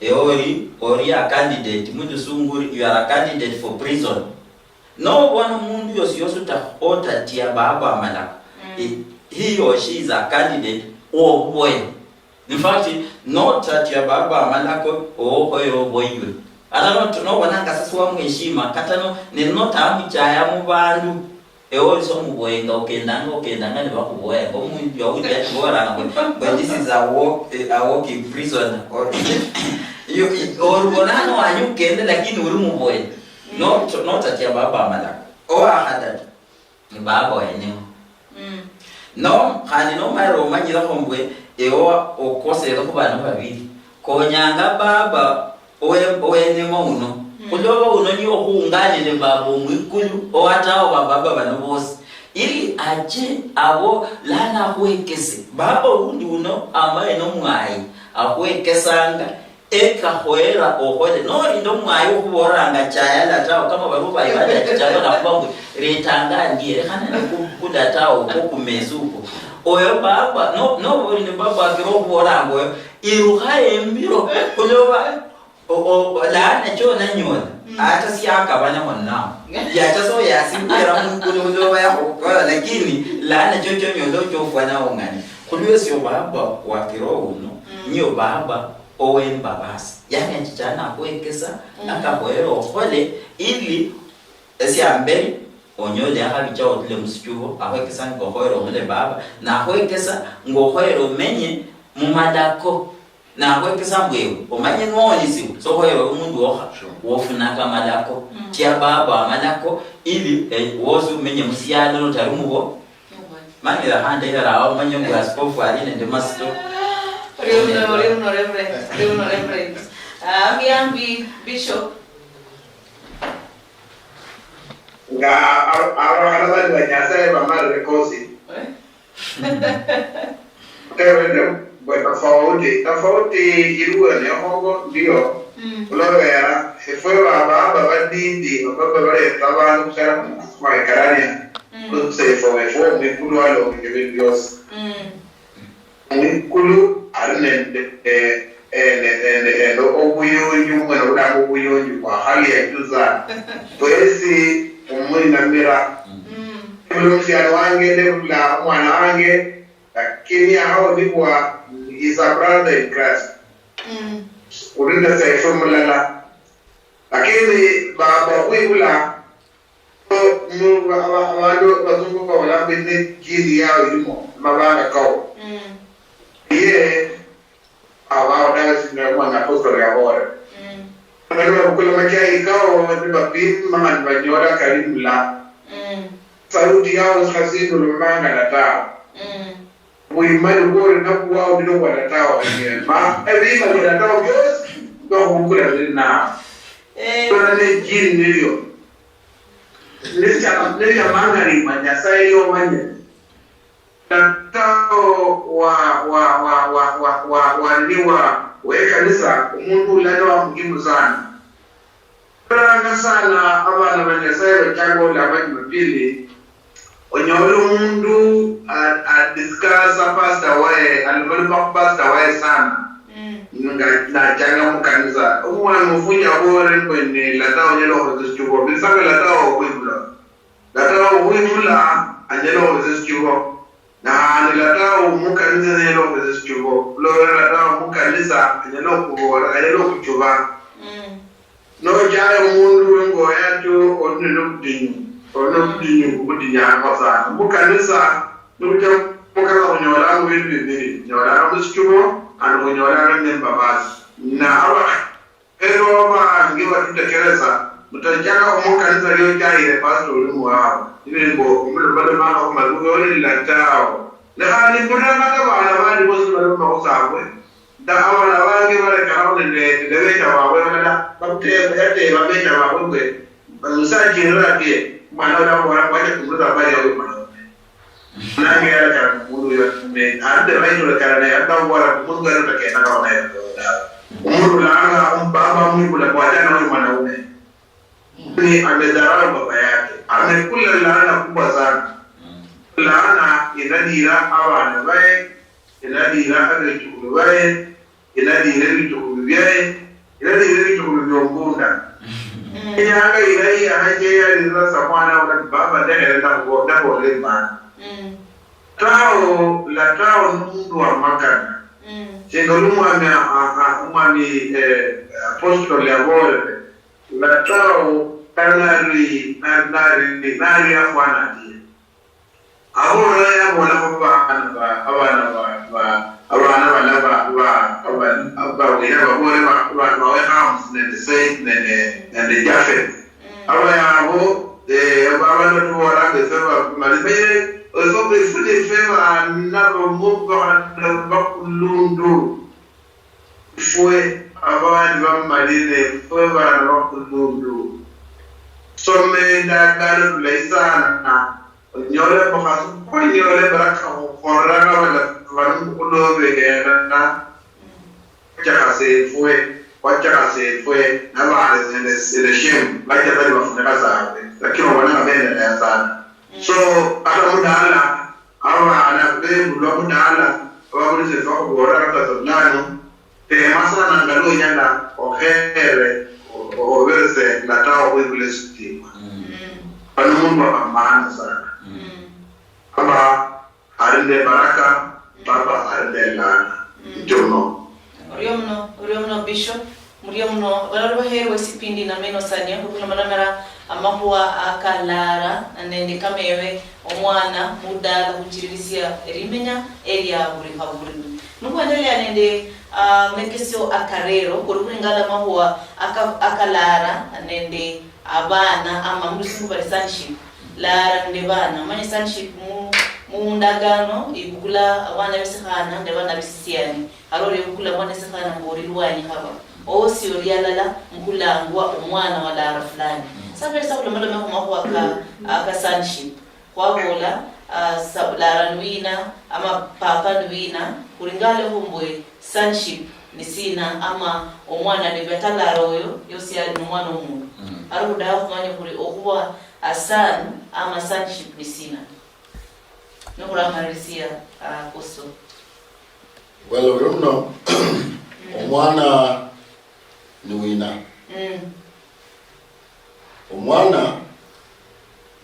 Ewe ori, ori a candidate, mu lusungu ori, you are a candidate for prison. Nobona omundu yosi yosi uta-, otatia baba amalako, mm, he, he or she is a candidate wobuboyo. In fact, notatia baba amalako, owoboyo oboywe. Kata no-, nobonanga sasa wamweshima, kata no-, ne notamuchaya mubandu, ewe oli so muboyenga, okendanga, okendanga nibakhuboya, ngo omundu yawundi yachiboranga, but this is a walk, a walking prisoner. Or, you, you, or bona hano wanyu ukende, lakini uli muboye. No, to-, notatia baba amalako. Owa khadatu, ni baba weneo. Mm. No, khandi nomalire omanyilekho mbwe ewe okosere khubana babili, konyanga baba owe-, owenemo uno. Mm. Khulwoba uno niye okhuunganire baba omwikulu, owatawo ba baba bano bosi, ili ache abo lano akhwekese. Baba undi uno ambaye nomwayi akhwekesanga, ekakhoyera okhole, nolinda omwayi okhubolanga chaya latawo, kama bali obayi bali achichanga nakhuba mbu retanga ndie, lekhana neku-, kulatawo okwo kumesa okwo. Oyo baba, no-, noba oli ne baba akira okhubolanga oyo, irukha embiro, khuloba, o-, o-, laana chonanyola, mm, ata siakabanaho nao. Yacha so yasimbira mukulu khuloba yakhukola, lakini laana chochonyola ochofwana ong'ani. Khulwesio baba wakira ouno, mm, niyo baba owembabasi. Yani achichana akhwekesa, mm, akakhoyera okhole, ili esiamberi onyole akhabicha otule musichubo, akhwekesa ngokhoyera omule baba, nakhwekesa ngokhoyera omenye mumalako, nakhwekesa mbwewe omanye nwonisibwa, sokhoyera omundu wokha, sure, wofunaka amalako, mm, chia baba amalako, ili, eh, wosi umenye musialo notali mubo. Manyira khandi era awo omanye mbu askofu ali nende masito. Ori uno, ori uno, Reverend. Ori uno, Reverend. Ah, ambi, ambi, Bishop. Nga aro-, arohana bali ba Nyasaye bamalire kosi. Eh? Tewene bwe tofauti. Tofauti iliwo nekhongo ndio. Mm. Olwobera, efwe baba, baba badidi, baba baleta abandu kuchaka khwaikarania. Mm. Lusefo wefwe omwikulu alonga ebindu biosi. Mm. Omwikulu ali nende, eh, eh, ne-, nende, nende obuyunju, mbwene bulanga obuyunju bwa hali ya juu sana. Fwesi khumwinamira. Mm. Buli omusiani wange, nebula omwana wange, lakini ahaonibwa is a brother in Christ. Mm. Khuli nende sefwe mulala. Lakini ba-, bakhwibula, mu-, ba-, ba-, abandu basungu babola mbu ne jini yao ilimo, amabanga kao. Mm. Ye, abao dawe singa mwana apostoli abora. Mm. Abandu babukula machai kao, nibapima, nibanyola kali mula. Mm. Sauti yao sikhasindu lumangala tawe. Mm. Bwimani bwori nabwo wawulira obwa tata wawe. Ma, ebima bya tata wawe byosi, bakhubukula biri nawe. Eh. Bona ne jini nilyo. Nilya, nilya mangarimwa Nyasaye yomanyire. Tata wa, wa, wa, wa, wa, wa, wa, nini wa, wa ekanisa, omundu ulala wa muhimu sana. Khulanga sana abana ba Nyasaye bachanga olaba Jumapili, onyola omundu a, a discussa pastor waye, alomaloma khu pastor waye sana. Mm. Nga nachanga mukanisa. Omwana ofunja abore mbu ne lata onyala okhwitsa sichubo. Bisaka lata okhwibula. Lata okhwibula, anyala okhwitsa sichubo. Nahanila tawe mukanisa anyala okhwitsa sichubo, khulolera tawe mukanisa anyala okhubola, anyala okhuchuba. Mm. Nochaya omundu wengoya ati oli nende obudinyu, oli nobudinyu budinyanga sana. Mukanisa, nocha mukanisa khunyolanga ebindu bibiri, khunyolanga musichubo, khandi khunyolanga nembabasi. Na aba- Ero abange batutekeresa, mutachaka omukanisa liochayire pastor oli muwabo. Ibe mbo, omulomalomanga khumaluga oli latao. Ne khandi mbuliranga abana bandi bosi balomba khusabwe. Da abana bange balekanaho nende, nende becha babwe balala, bakuteba, yateba becha babwe mbu, musachirira ati, mwana ola mwana, mwacha kumuza bali awe mwana. Nange yalakana omundu uyo, ne, ande baitolekana naye, ande bamubwara, omundu uyo atakendanga naye dawe. Omundu ulanga, omu-, baba amwibula, bwachana naye mwanaume. Ni amedharau baba yake. Amekula laana kubwa sana. Laana inadira abana baye, inadira abechukulu baye, Ilalire ebitukhulu byaye, ilalire ebitukhulu byombunda. Mm. Inyanga ilayi yahanje yalirira sa mwana ula ati, "Baba, ndekhere ndakhubo-, ndakhubolere imani." Mm. Latao, Latao nomundu wamakana. Mm. Singa lu mwami a-, a-, a-, omwami, eh, apostoli abolere, Latao nali, nali, nali afwana ndie. Abo oyo yabolakho bana ba, abana ba, ba, abana bala ba, ba, ba, bawira babole ba, ba, bawe Ham nende Seth nende, nende Japheth. Abo yabo, eh, ba, bano tubolanga efwe ba, mali, mali, efwe, efwe, efwe bana bamu, bana bakulundu. Ifwe abandi bamalire, ifwe bana bakulundu. Some endagano bulayi sana. Onyole omukhasi, onyole ebaraka khukholanga bala bano khuloberera. Khwachakhasa efwe, khwachakhasa efwe, nabandi nende sende shame, bacha bali bafunikha sana. Lakini obona nga bendelea sana. So, ata mudala, abana bebulwa mudala, ababulise fwa khubola kata tsunano, tema sana nga nonyala okhere, o-, o-, oberese latawo khwibula esitima. Bano mundu wa maana sana. Aba ali nende baraka, baba ali nende laana. Ndio muno. Orio muno, orio muno, Bishop. Murio muno, balala baheerwa esipindi nameno sania, khulomalomelera amakhuwa akalaara nende kameebe omwana mudala khuchililisia elimenya elia buli khabuli. Nikhwendelea nende, ah, mekesio akarero, kuli khulingana amakhuwa aka-, akalaara nende abana ama mulusungu bali sonship. Laara nende bana. Manye sonship mu, mu ndagano ibukula abana besikhana nende bana besisiani. Khali orio obukula mwana esikhana mbu oli lwanyi khaba. Osi oli alala mukhulangwa omwana wa laara fulani. Sa khwesi khulomalome khumakhuwa ka, aka sonship. Khwabola, ah, sa-, laara ni wina, ama papa ni wina, khulingana khu mbwe sonship ni sina, ama omwana ni beta laara oyo, yosi ali ni mwana womundu. Khali khudakha khumanya khuli okhuba a son ama sonship ni sina. Nikhuramalisia, ah, Apostle. Well, orio muno, omwana ni wina? Mm. Omwana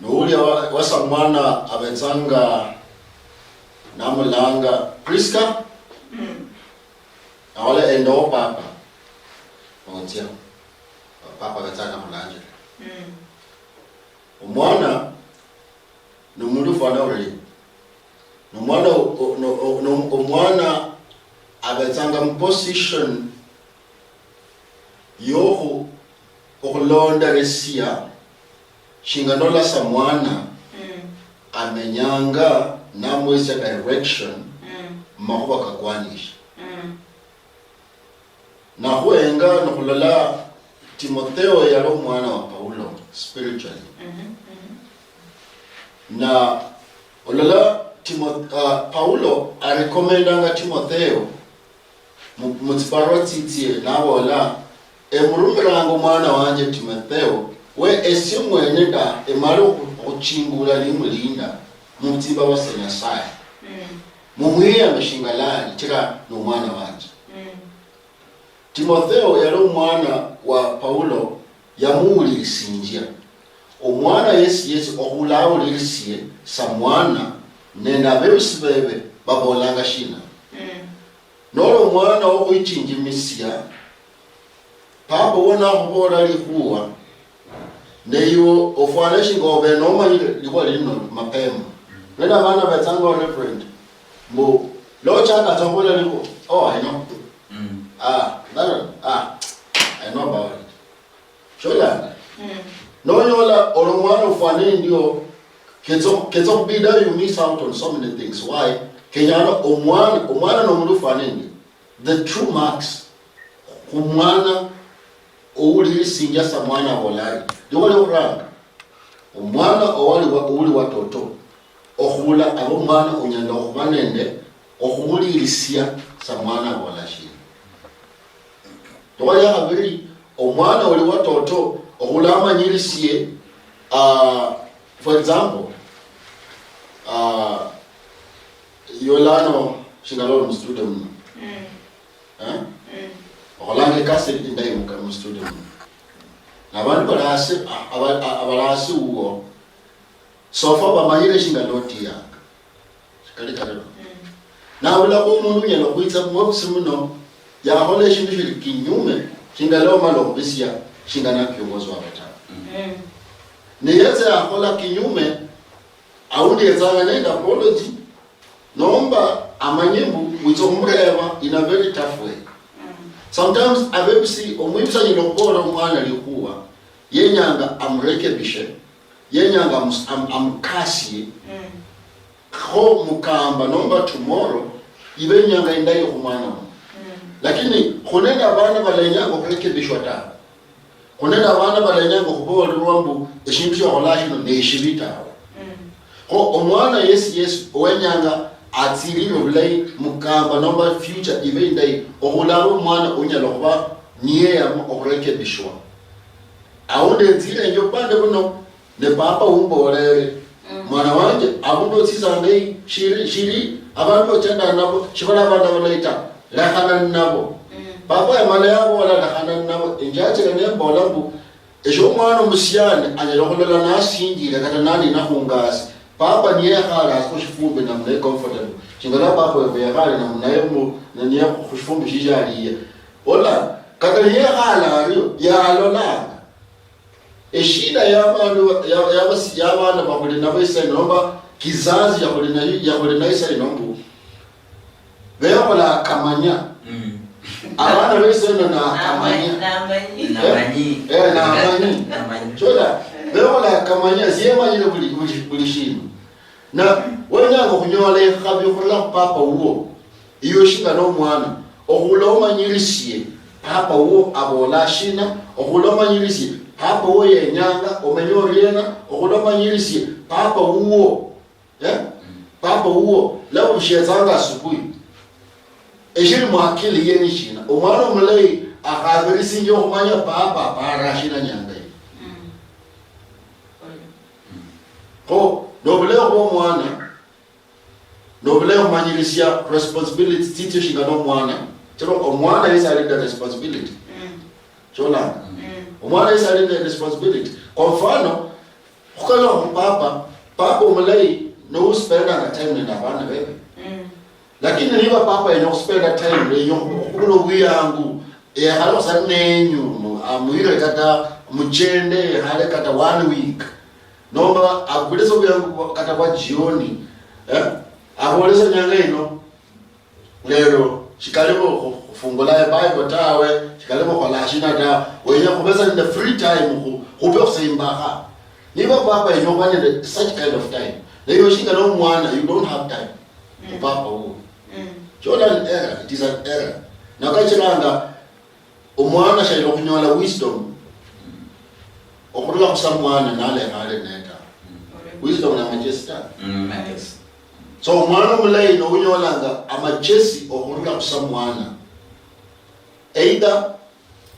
ni ulia wa, wasa mwana abetsanga namulanga Prisca, naola endowo papa, otsia. Papa abetsanga namulanjira. Mm. Omwana nomundu ufwana ori, nomwana o-, o-, no-, o-, no-, omwana abetsanga muposition yokhu-, okhulonderesia shinga nolola sa mwana amenyanga namwisia direction mumakhuwa kakwanishe. Nakhwenga nikhulola Timotheo yali omwana wa Paulo spiritually. Na olola Timo-, ah, Paulo arecommendanga Timotheo mu, mutsibarua tsitsie nabola, "Emurumiranga omwana wanje Timotheo, we esie mwene nda emale okhu-, okhuchingula nimulinda mutsimbaba tsia Nyasaye." Mumwiyame shinga lali, chira nomwana wanje. Timotheo yali omwana wa Paulo, yamuwulirisinjia. Omwana yesi yesi okhula awulirisie sa mwana, nende aberusi bebe babolanga shina? Noli omwana wokhwichinjimisia, papa wo nakhuboolera likhuwa, ne iwe ofwana shinga obe nomanyire likhuwa lino mapema. Nende abana betsanga wa reverend, mbu, lochaka tsa khuboolera likhuwa, "Oh, I know. Ah, that one, ah, I know about it." Sholanga. Nonyola olo mwana ofwana endio, ketso, ketso khubida you miss out on so many things. Why? Kenyana omwana, omwana nomundu ofwana endio. The true marks khumwana owulirisinjia sa mwana abolari. Likhuwa liokhuranga, omwana owali wa, owuli watoto, okhula aba omwana onyala okhuba nende okhuwulirisia sa mwana abola shina. Likhuwa lia khabiri, omwana oli watoto okhula amanyirisie, ah, for example, ah, yolano shinga loli mustudio muno. Eh? Okholanga ekasi indayi muka-, mu studio muno. Nabandu bali hasi, a-, aba-, a-, abali hasi wuwo, sofa bamanyire shinga lotiyanga. Shikali karino. Nabulakho omundu unyala khwitsa muofisi muno, yakhola eshindu shili kinyume shinga lomala okhubisia shingana kiongozi wabo tawe. Mm. Niyetsa yakhola kinyume, aundi yetsanga nende apology, nomba amanye mbu witsa okhumureba in a very tough way. Mm. Sometimes abebusi, omwibusi anyala okhubola omwana likhuwa, yenyanga amurekebishe, yenyanga amus-, am-, amukasie. Mm. Kho mukamba nomba tomorrow ibe inyanga indayi khumwana uno. Mm. Lakini khunende abana balenyanga okhurekebishwa tawe. Khunende abana balenyanga okhuboolelwa mbu eshindu shiokholanga shino neshibi tawe. Mm. Kho omwana yesi yesi owenyanga atsilile obulayi mukamba nomba future ibe indayi, okhulaba omwana onyala okhuba niyeyama okhurekebishwa. Aundi enzilenje obupande buno, ne papa umbolele, mm, "Mwana wanje, abundu otsitsanga eyi, shili, shili, abandu bochendanga nabo, shibali abandu abalayi ta, lekhana ninabo." Mm. Papa yamala yabola, "Lekhana ninabo," enjachila nembola mbu, esho omwana omusiani anyala khulola nasinjile kata nanina khungasi. Papa niyekhale hasi khushifumbi namna comfortable. Shingala papa wefu yekhale namna ye mu, niye khushifumbi shishaliye. Ola, kata niyekhale ario, yalolanga. Eshida ya bandu, ya, ya basi, ya bana bakhuli nabo isa ino, nomba kizazi ya khuli nayo, ya khuli nayo isa ino mbu, bekhola akamanya. Mm. Abana besa ino na akamanya. Namanyi. Namanyi. Eh, namanyi. Namanyi. Chola, bekhola akamanya, siemanyire buli, buli, buli shindu. Na wenyanga khunyola ekhabi khurula khu papa wuwo, iwe shinga nomwana, okhula omanyirisie papa wuwo abola shina, okhula omanyirisie papa wuwo yenyanga omenye oriena, okhula omanyirisie papa wuwo, eh? Papa wuwo, laba bushietsanga asubuhi. Eshili muakili ye ni shina? Omwana omulayi akhabirisinjia okhumanya papa apara shina nyanga iyi. Mm. Kho, nobulayi khuba omwana, nobulayi khumanyirisia responsibilities tsitsio shingana omwana. Chiro omwana yesi ali nende responsibility. Mm. Cholanga. Mm. Omwana yesi ali nende responsibility. Kwa mfano, khukalukha khu papa, papa omulayi, no uspendanga time nende abana bebe. Mm. Lakini niba papa yenya khuspenda time, yenya khubula obwiyangu, yekhale khusali nenyu, mu-, amuyire kata muchende, yekhale kata one week. Nomba akulise obwiyangu bwa-, kata bwa jioni, eh? Abolese nyanga ino, lero, shikali mu khu-, khufungula e Bible tawe, shikali mu khola shina tawe, wenya khubesa nende free time khu-, khupe khuseimbakha. Niba papa yenya khuba nende such kind of time, naye oshinga nomwana, you don't have time. Mm. Papa wuwo. Mm. Chola an error, it is an error. Nakachiranga, omwana shayila okhunyola wisdom okhurula khusa mwana nalekhale neta. Mm. Wisdom na amachesi ta. Mm, amachesi. So omwana omulayi nounyolanga amachesi okhurula khusa mwana. Either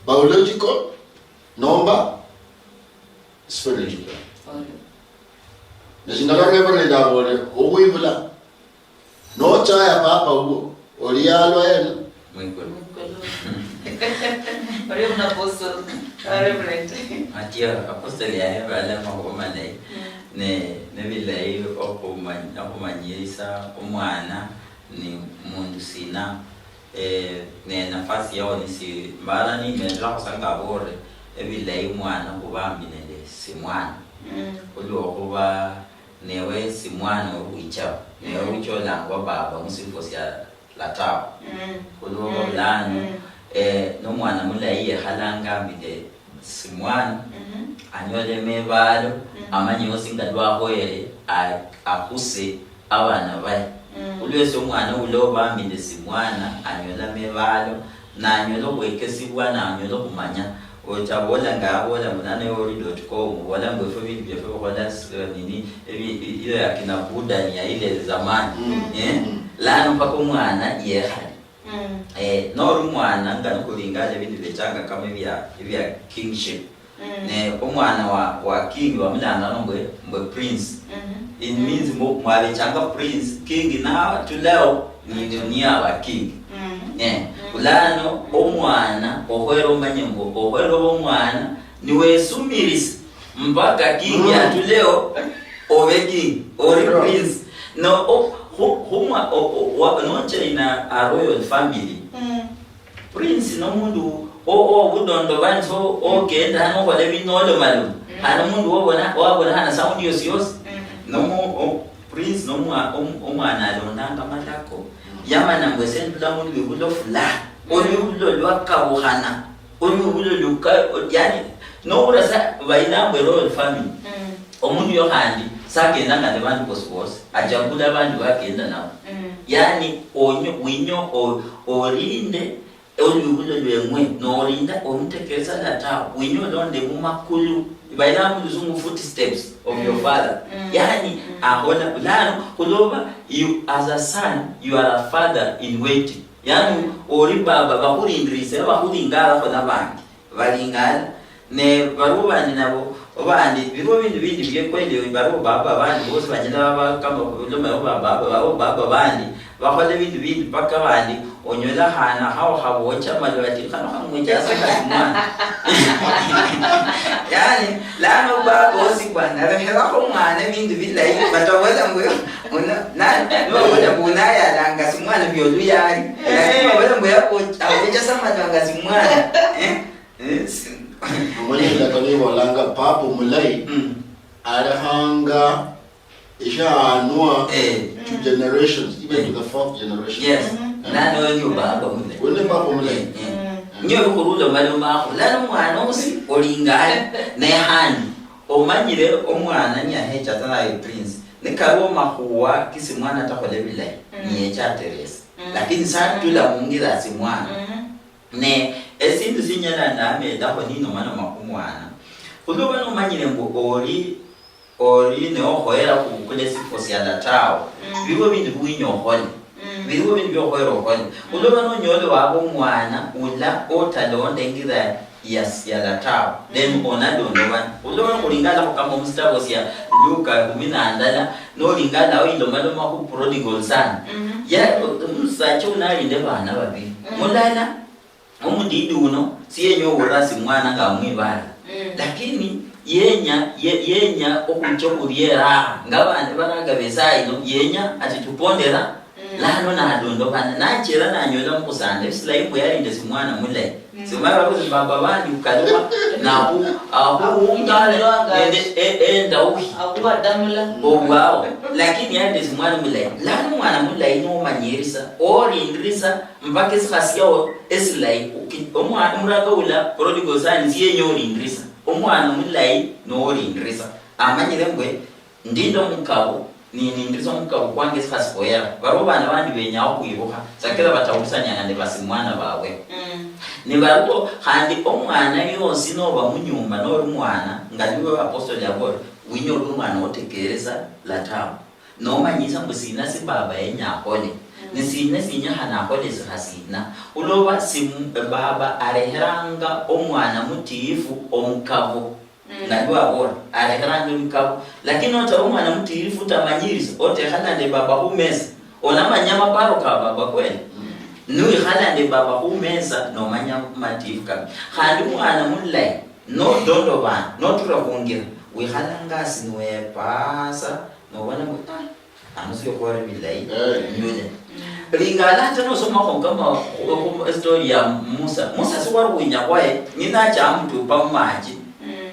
biological nomba spiritual. Okay. Neshingala Reverend abole, okhwibula, nochaya papa wuwo, oli yalwa ena? Mwikulu. Mwikulu. Oli omunapostle, Reverend. Atio, apostle yahebala amakhuwa malayi. Mm. Ne, nebilayi okhumany-, okhumanyirisa omwana ni mundu sina. Eh, ne nafasi yao nisi mbara nimendelakho sa ngabore, ebilayi mwana khuba ambi nende simwana. Mm. Khulwokhuba newe simwana owichao, newe, mm, wicha olangwa baba musifwo sia latawa. Mm. Khulwokhuba, mm, bulano, mm, eh, nomwana mulayi yekhalanga ambi nende simwana, mhm, anyole mebalo, mhm, amanye osi nga lwakhoyere, a-, akhuse abana baye. Mm. Khulwesi omwana ula oba ambi nende simwana, anyola mebalo, nanyola okhwekesibwa, nanyola okhumanya. Ocha bola nga abola mbu nano ewe oli dot com, bola mbu efwe ebindu biefwe bikhola s-, nini, ebi-, i-, iyo ya kina Buddha ni ya ile zamani. Mm. Eh? Mm. Lano mpaka omwana yekhale. Mm. Eh, noli omwana nga nikhulinganga ebindu biechanga kama ebia, ebia kingship. Mm. Ne omwana wa, wa king bamulanga mbwe, mbwe prince. Mhm. It, mm, means mbu mwabechanga prince, king natuleo ni, mm, ni aba king. Mm. Eh, mm, bulano omwana okhwera omanye mbu okhwera obe omwana niwesumirisa. Mpaka king, mm, yatuleo, obe king, ori, bro, prince. No, o-, khu-, khumwa-, o-, o-, wa-, nocha in a, a royal family. Mm. Prince nomundu O, o, budondobani, so, okenda hano okhola ebindu nolomaloma. Hano omundu wabona, wabona hana sound yosi yosi. Nomu, o, Prince nomwa-, om-, omwana alondanga amalako. Yamanya mbu ese ndula mulwibulo fulani. Olwibulo lwakabukhana. Olwibulo luka-, yani, nobura sa, bayilanga royal family. Omundu yo khandi sakendanga nebandu bosi bosi. Achagula abandu bakenda nabo. Yani, onyo-, winyo o-, olinde olwibulo lweng'we, nolinda omutekeresa la tawe, winya olonde mumakulu, bayira muluzungu footsteps of your father. Yani, ahola, bulano, khuloba, you as a son, you are a father in waiting. Yani, oli baba, bakhulindirisira, bakhulingalakho nabandi, balingala. Ne baliwo bandi nabo, obandi, biliwo bindu bindi bie kweli, baliwo baba bandi bosi banyala baba kama khulomeo baba, baba, baliwo baba bandi bakhola bindu bindi paka bandi onyola khana khao khabocha malwati khano khamwechasa kati mwana. Yani, lano baba osi bwana, rekherakho mwana bindu bilayi, batabola mbu, uno, na, nibabola mbu uno ayalanga si mwana bioluyali, lakini babola mbu yabo-, abochasa malwanga si mwana. Eh? Yes. Omanyire endakano ibolanga papa omulayi alekhanga eshaanwa to generations, even to the fourth generation. Yes. Eh. Nani oyo ndio baba omulayi? Uyo ni papa omulayi. Eh, eh. Ndio bikhurula omaloma akho. Lano omwana osi olingale, ne handi omanyire omwana niyahecha tsa naye Prince. Nikaliwo makhuwa kisi mwana takhola bilayi, niyecha ateresa. Lakini satula mungira asi mwana. Ne esindu sinyala ndamedakho ninomanoma khumwana, khulwoba nomanyire mbu oli, oli ne okhoyera khubukula esifwo siala tawe, biliwo bindu biwinya okhole, biliwo bindu biokhoyera okhole. Khulwoba nonyola waba omwana ula otalonda engira ya siala tawe, then onadondobana. Khulwoba nokhulingala khukama musitabo sia Luka kumi na ndala, nolingala oyilomaloma khu prodigal son. Ya, omusacha uno ali nende bana babili. Mulala, omudidi uno, siyenya ohulira si mwana nga amwibala. Lakini yenya, ye-, yenya okhucha okhuria eraha, nga abandi baraga besayi ino, yenya ati tupondera, lano nadondobana, nachera nanyola mukhusanda, esilayi mbu yali nende simwana mulayi. Simala babuzi baba bandi ukalima, nabu, ahuunga nende e-, endauhi. Obwao. Lakini yali nende simwana mulayi. Lano omwana mulayi nomanyirisa, orindirisa, mpaka esikhasi yao esilayi, uki-, omwa-, omuraka ula prodigal son siyenya olindirisa. Omwana omulayi nolindirisa. Amanyire mbwe, ndinda omukabo, ni-, nindirisa omukabo kwange esikhasi khoyera. Baliwo bana bandi benyao khwibukha, sakira batawulisania nende basimwana babwe. Ni baliwo khandi omwana yosi noba munyumba noli mwana, nga niwe apostoli yabola, winyole omwana otekeresa latamu. Nomanyisa mbu sina si baba yenya akhole, ni sina sinyakhana akhole sikha sina. Khuloba si baba areheranga omwana mutiifu omukabo, nga lwabora, areheranga emikabo. Lakini notaba omwana mutiifu, utamanyirisa, otekhala nende baba khumesa, onamanya maparo ka baba kweli? Niwikhala nende baba khumesa, nomanya matiifu kabi. Khandi omwana mulayi, nodondobana, notura khungira, wikhalanga asi niwepasa, nobona mbu, ah, ano sio khwali bilayi, nyule. Lingala hata nosomakho kama khu, khu story ya Musa. Musa siwali khuinya khwaye, ng'ina acha amutupa mumachi.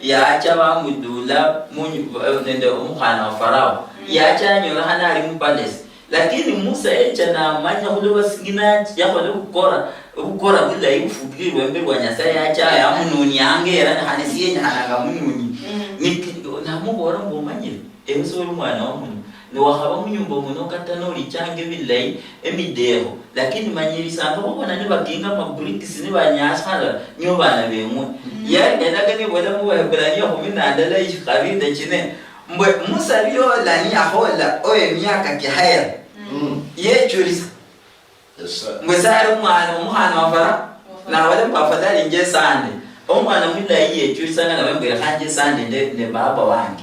Yacha bamudula munyu-, nende omukhana wa Farao. Yacha yanyolekhana ali mupalace. Lakini Musa yecha namanya khuloba singina yakhola bukora, bukora bulayi bufukilirwe imberi wa Nyasaye, yacha yamununianga era nikhane siyenyekhananga mununi. Niki-, namubola mbu, "Omanyire, ewe soli mwana wa muno. Niwakhaba munyumba muno kata nolichanga ebilayi, emidekho, lakini manyirisa mbu khubona nibakinga amabricks nibanyasala nio bana beng'we." Yali endagano ibola mu Baheburania kumi na ndala ishikhabi nende chine, mbwe Musa biola niyakhola oyo emiaka kiahera, yechulisa. Mbwe sali omwana, omukhana wa Farao, nabola mbu afadhali nje Sunday. Omwana mulayi yechulisanga nawe mbu lekha nje Sunday nde, nde baba wange.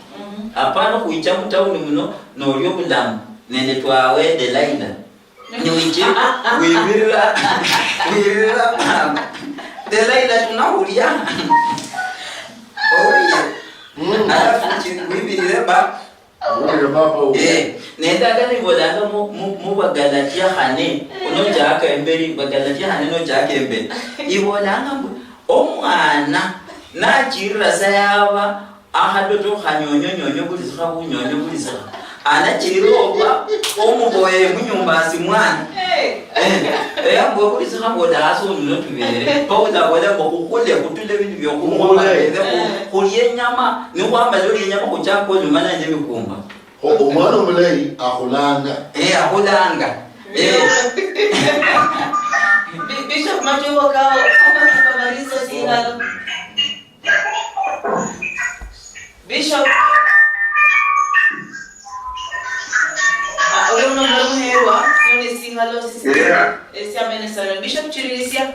Apana okhwicha mu town muno nolia obulamu nende twawe Delilah. Niwiche wibirira, wibirira mama. Delilah tunakhulia. Orie. Alafu chi-, wibirire ba. Owulire papa uwe. Eh, nende ata nibolanga mu, mu, mu Bagalatia khane, nochaka emberi, Bagalatia khane nochaka emberi. Ibolanga mbu, Omwana nachirira sa yaba akhadoto khanyonyonyonyo buli sikha bunyonyo buli sikha, anachirira oba omuboye munyumba asi mwana. Eh, eh, mbwe buli sikha boda hasi onuno tubere, paka utabola mbo khukhule khutule bintu byokhung'wa, khulye inyama, nikhwamala olya inyama khuchaka oluma nende mikumba. Kho omwana omulayi akhulanga. Eh, akhulanga. Eh. Bi-, Bishop Machubo kao, kamaliriso singalo. Bishop. Ah, oyo muno muli muherwa, none singalo sisi. Yeah. Eh, siamene sana. Bishop, chirisia.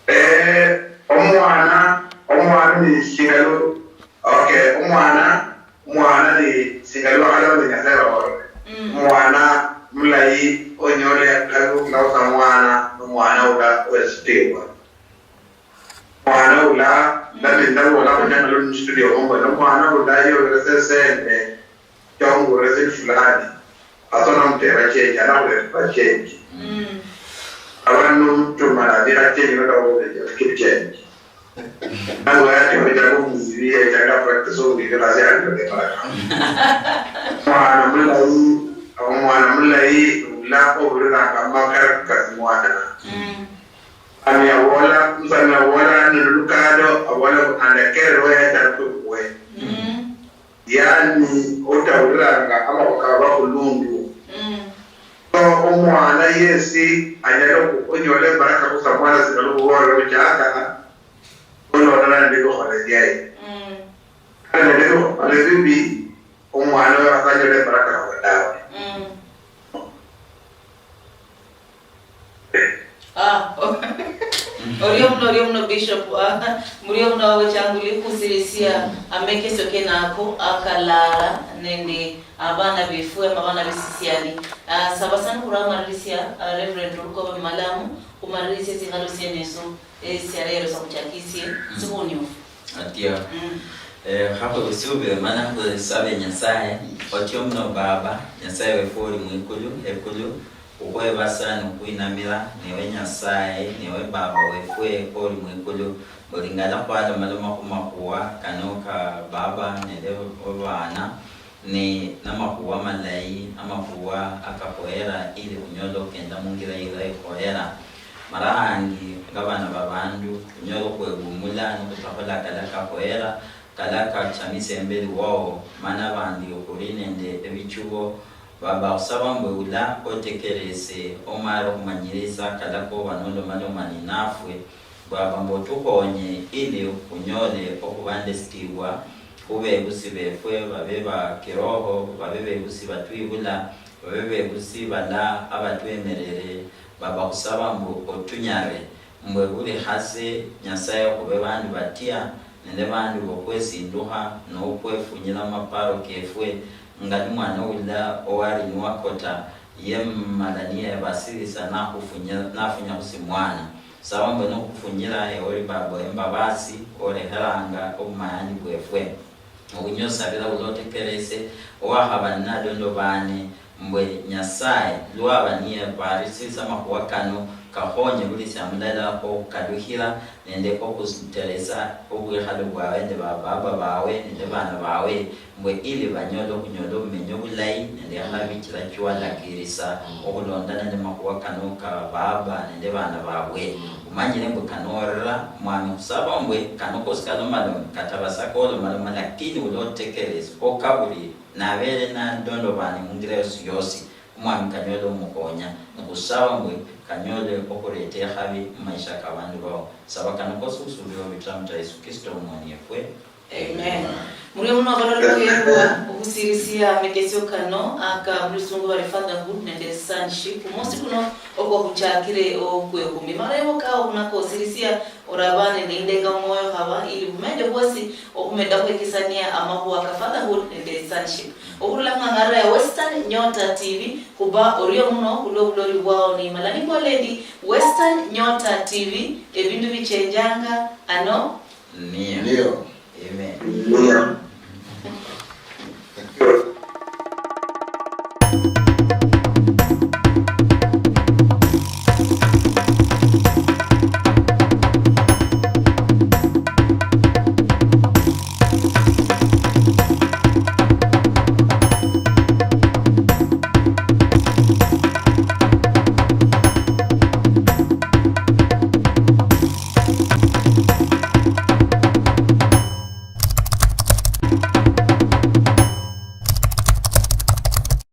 Eh, omwana, omwana ni singalo. Okay, omwana, omwana ni singa lwakhalanga Nyasaye wakhorere. Mm. Omwana mulayi onyole akali okhulausa mwana, omwana ula wesitiwa. Omwana ula, mm, ndali ndabola khunyanga lwa mustudio mumbo, omwana ula yoberesa esente, chonguresa fulani. Asa namutera change, anakhurera change. Mm. Abandu tumala bira change, notawo keep change. Nange wayati wabitako muziri, yachanga practice obuliri, kasi ali ndeparaka. Omwana mulayi, omwana mulayi, ula oburiranga amakara kasi mwana. Mm. Sami yabola, Sami yabola, nilulukado, abola, andekererwe yachara kwe. Mm. Yani, otawuliranga amakhuwa ka bakhulundu. Mm. So, omwana yesi anyala okhu-, onyola embaraka khusa mwana singala okhuboolera omuchaka, olonana nende ebikhola byaye. Mm. Khandi nende ebikhola bibi, omwana oyo asanyola embaraka khaba dawe. Mm. Ah, orio muno, orio muno, Bishop. Ah, murio muno, awe changuli khusirisia amekesio kenako akalala nende abana befwe, ama abana besisiani. Ah, saba sana khura amalirisia, ah, Reverend Olukoba Malamu, khumalirisia tsikhalo tsieneso, eh, tsialero sa khuchakisie, mm, tsikhunyofu. Atia. Mm. Eh, khakhwe khusiubire mana khusabe Nyasaye, otio muno Baba, Nyasaye wefu oli mwikulu, ekulu, khukhwebasa nikhukhwinamira, newe Nyasaye, newe Baba wefu oli mwikulu, oli ngala khwalomaloma khumakhuwa kano ka Baba nende abana, Ne namakhuwa malayi, amakhuwa akakhoyera ili khunyole okhukenda mungira yira ikhoyera. Mara handi, ngabana babandu, khunyole okhwewumula nikhutahola kala kakhoyera, kala kachamisa imberi wowo, mana bandi khuli nende ebichubo. Baba, khusaba mbwe ula otekerese omare okhumanyirisa kala koba nolomaloma ninafwe, Baba, mbu otukhonye ili khunyole okhuba nende sitiibwa khubebusi befwe, babe ba kiroho, babe bebusi batwibula, babe bebusi bala abatwemerere. Baba, khusaba mbu otunyare, mbwe buli khase, Nyasaye, khube bandu batia nende bandu bokhwesindukha nokhwefunyila mumaparo kefwe, nga ni mwana ula owali niwakota, yemala niyebasirisa nakhufunya-, nafunya khusimwana. Saba mbwene okhufunyira ewe oli Baba wembabasi, olekheranga obumayani bwefwe. Obunyosabira bulotekerese, owakhaba ninadondobane, mbwe Nyasaye, lwaba niyebarisirisa amakhuwa kano, kakhonye buli siamulala okhukalukhira nende okhuteresa obwikhalo bwawe nende ba baba bawe nende bana bawe, mbwe ili banyole okhunyola obumenyi obulayi nende ekhabi chila chiwalakirisa okhulondana nende makhuwa kano ka baba nende bana babwe. Omanyire mbu kanorera, Mwami, khusaba mbwe kano kosi kalomaloma, katabasa kolomaloma, lakini ulotekeresi okabulire, nabere nadondobane mungira yosi yosi, Omwami kanyole omukhonya. Nikhusaba mbwe kanyole okhureta ekhabi mumaisha kabandu bao. Saba kano kosi khusuubira olwitira mu Yesu Kristo Omwami efwe. Amen. Murio muno abaloli khuhembwa okhusirisia amekesio kano aka mulusungu bari fatherhood nende sonship. Khumosi kuno okwo khuchakire okwekhumi. Marebo kao khunako osirisia oraba nende indenga mwoyo khaba ili khumende khwosi okhumeda khwekesania amakhuwa ka fatherhood nende sonship. Okhurula khung'ang'arira ya Western Nyota T V, khuba orio muno khulwa obuloli bwao nimala nimbola endi Western Nyota T V, ebindu bichenjanga ano. Ndio. Ndio. Amen. Ndio.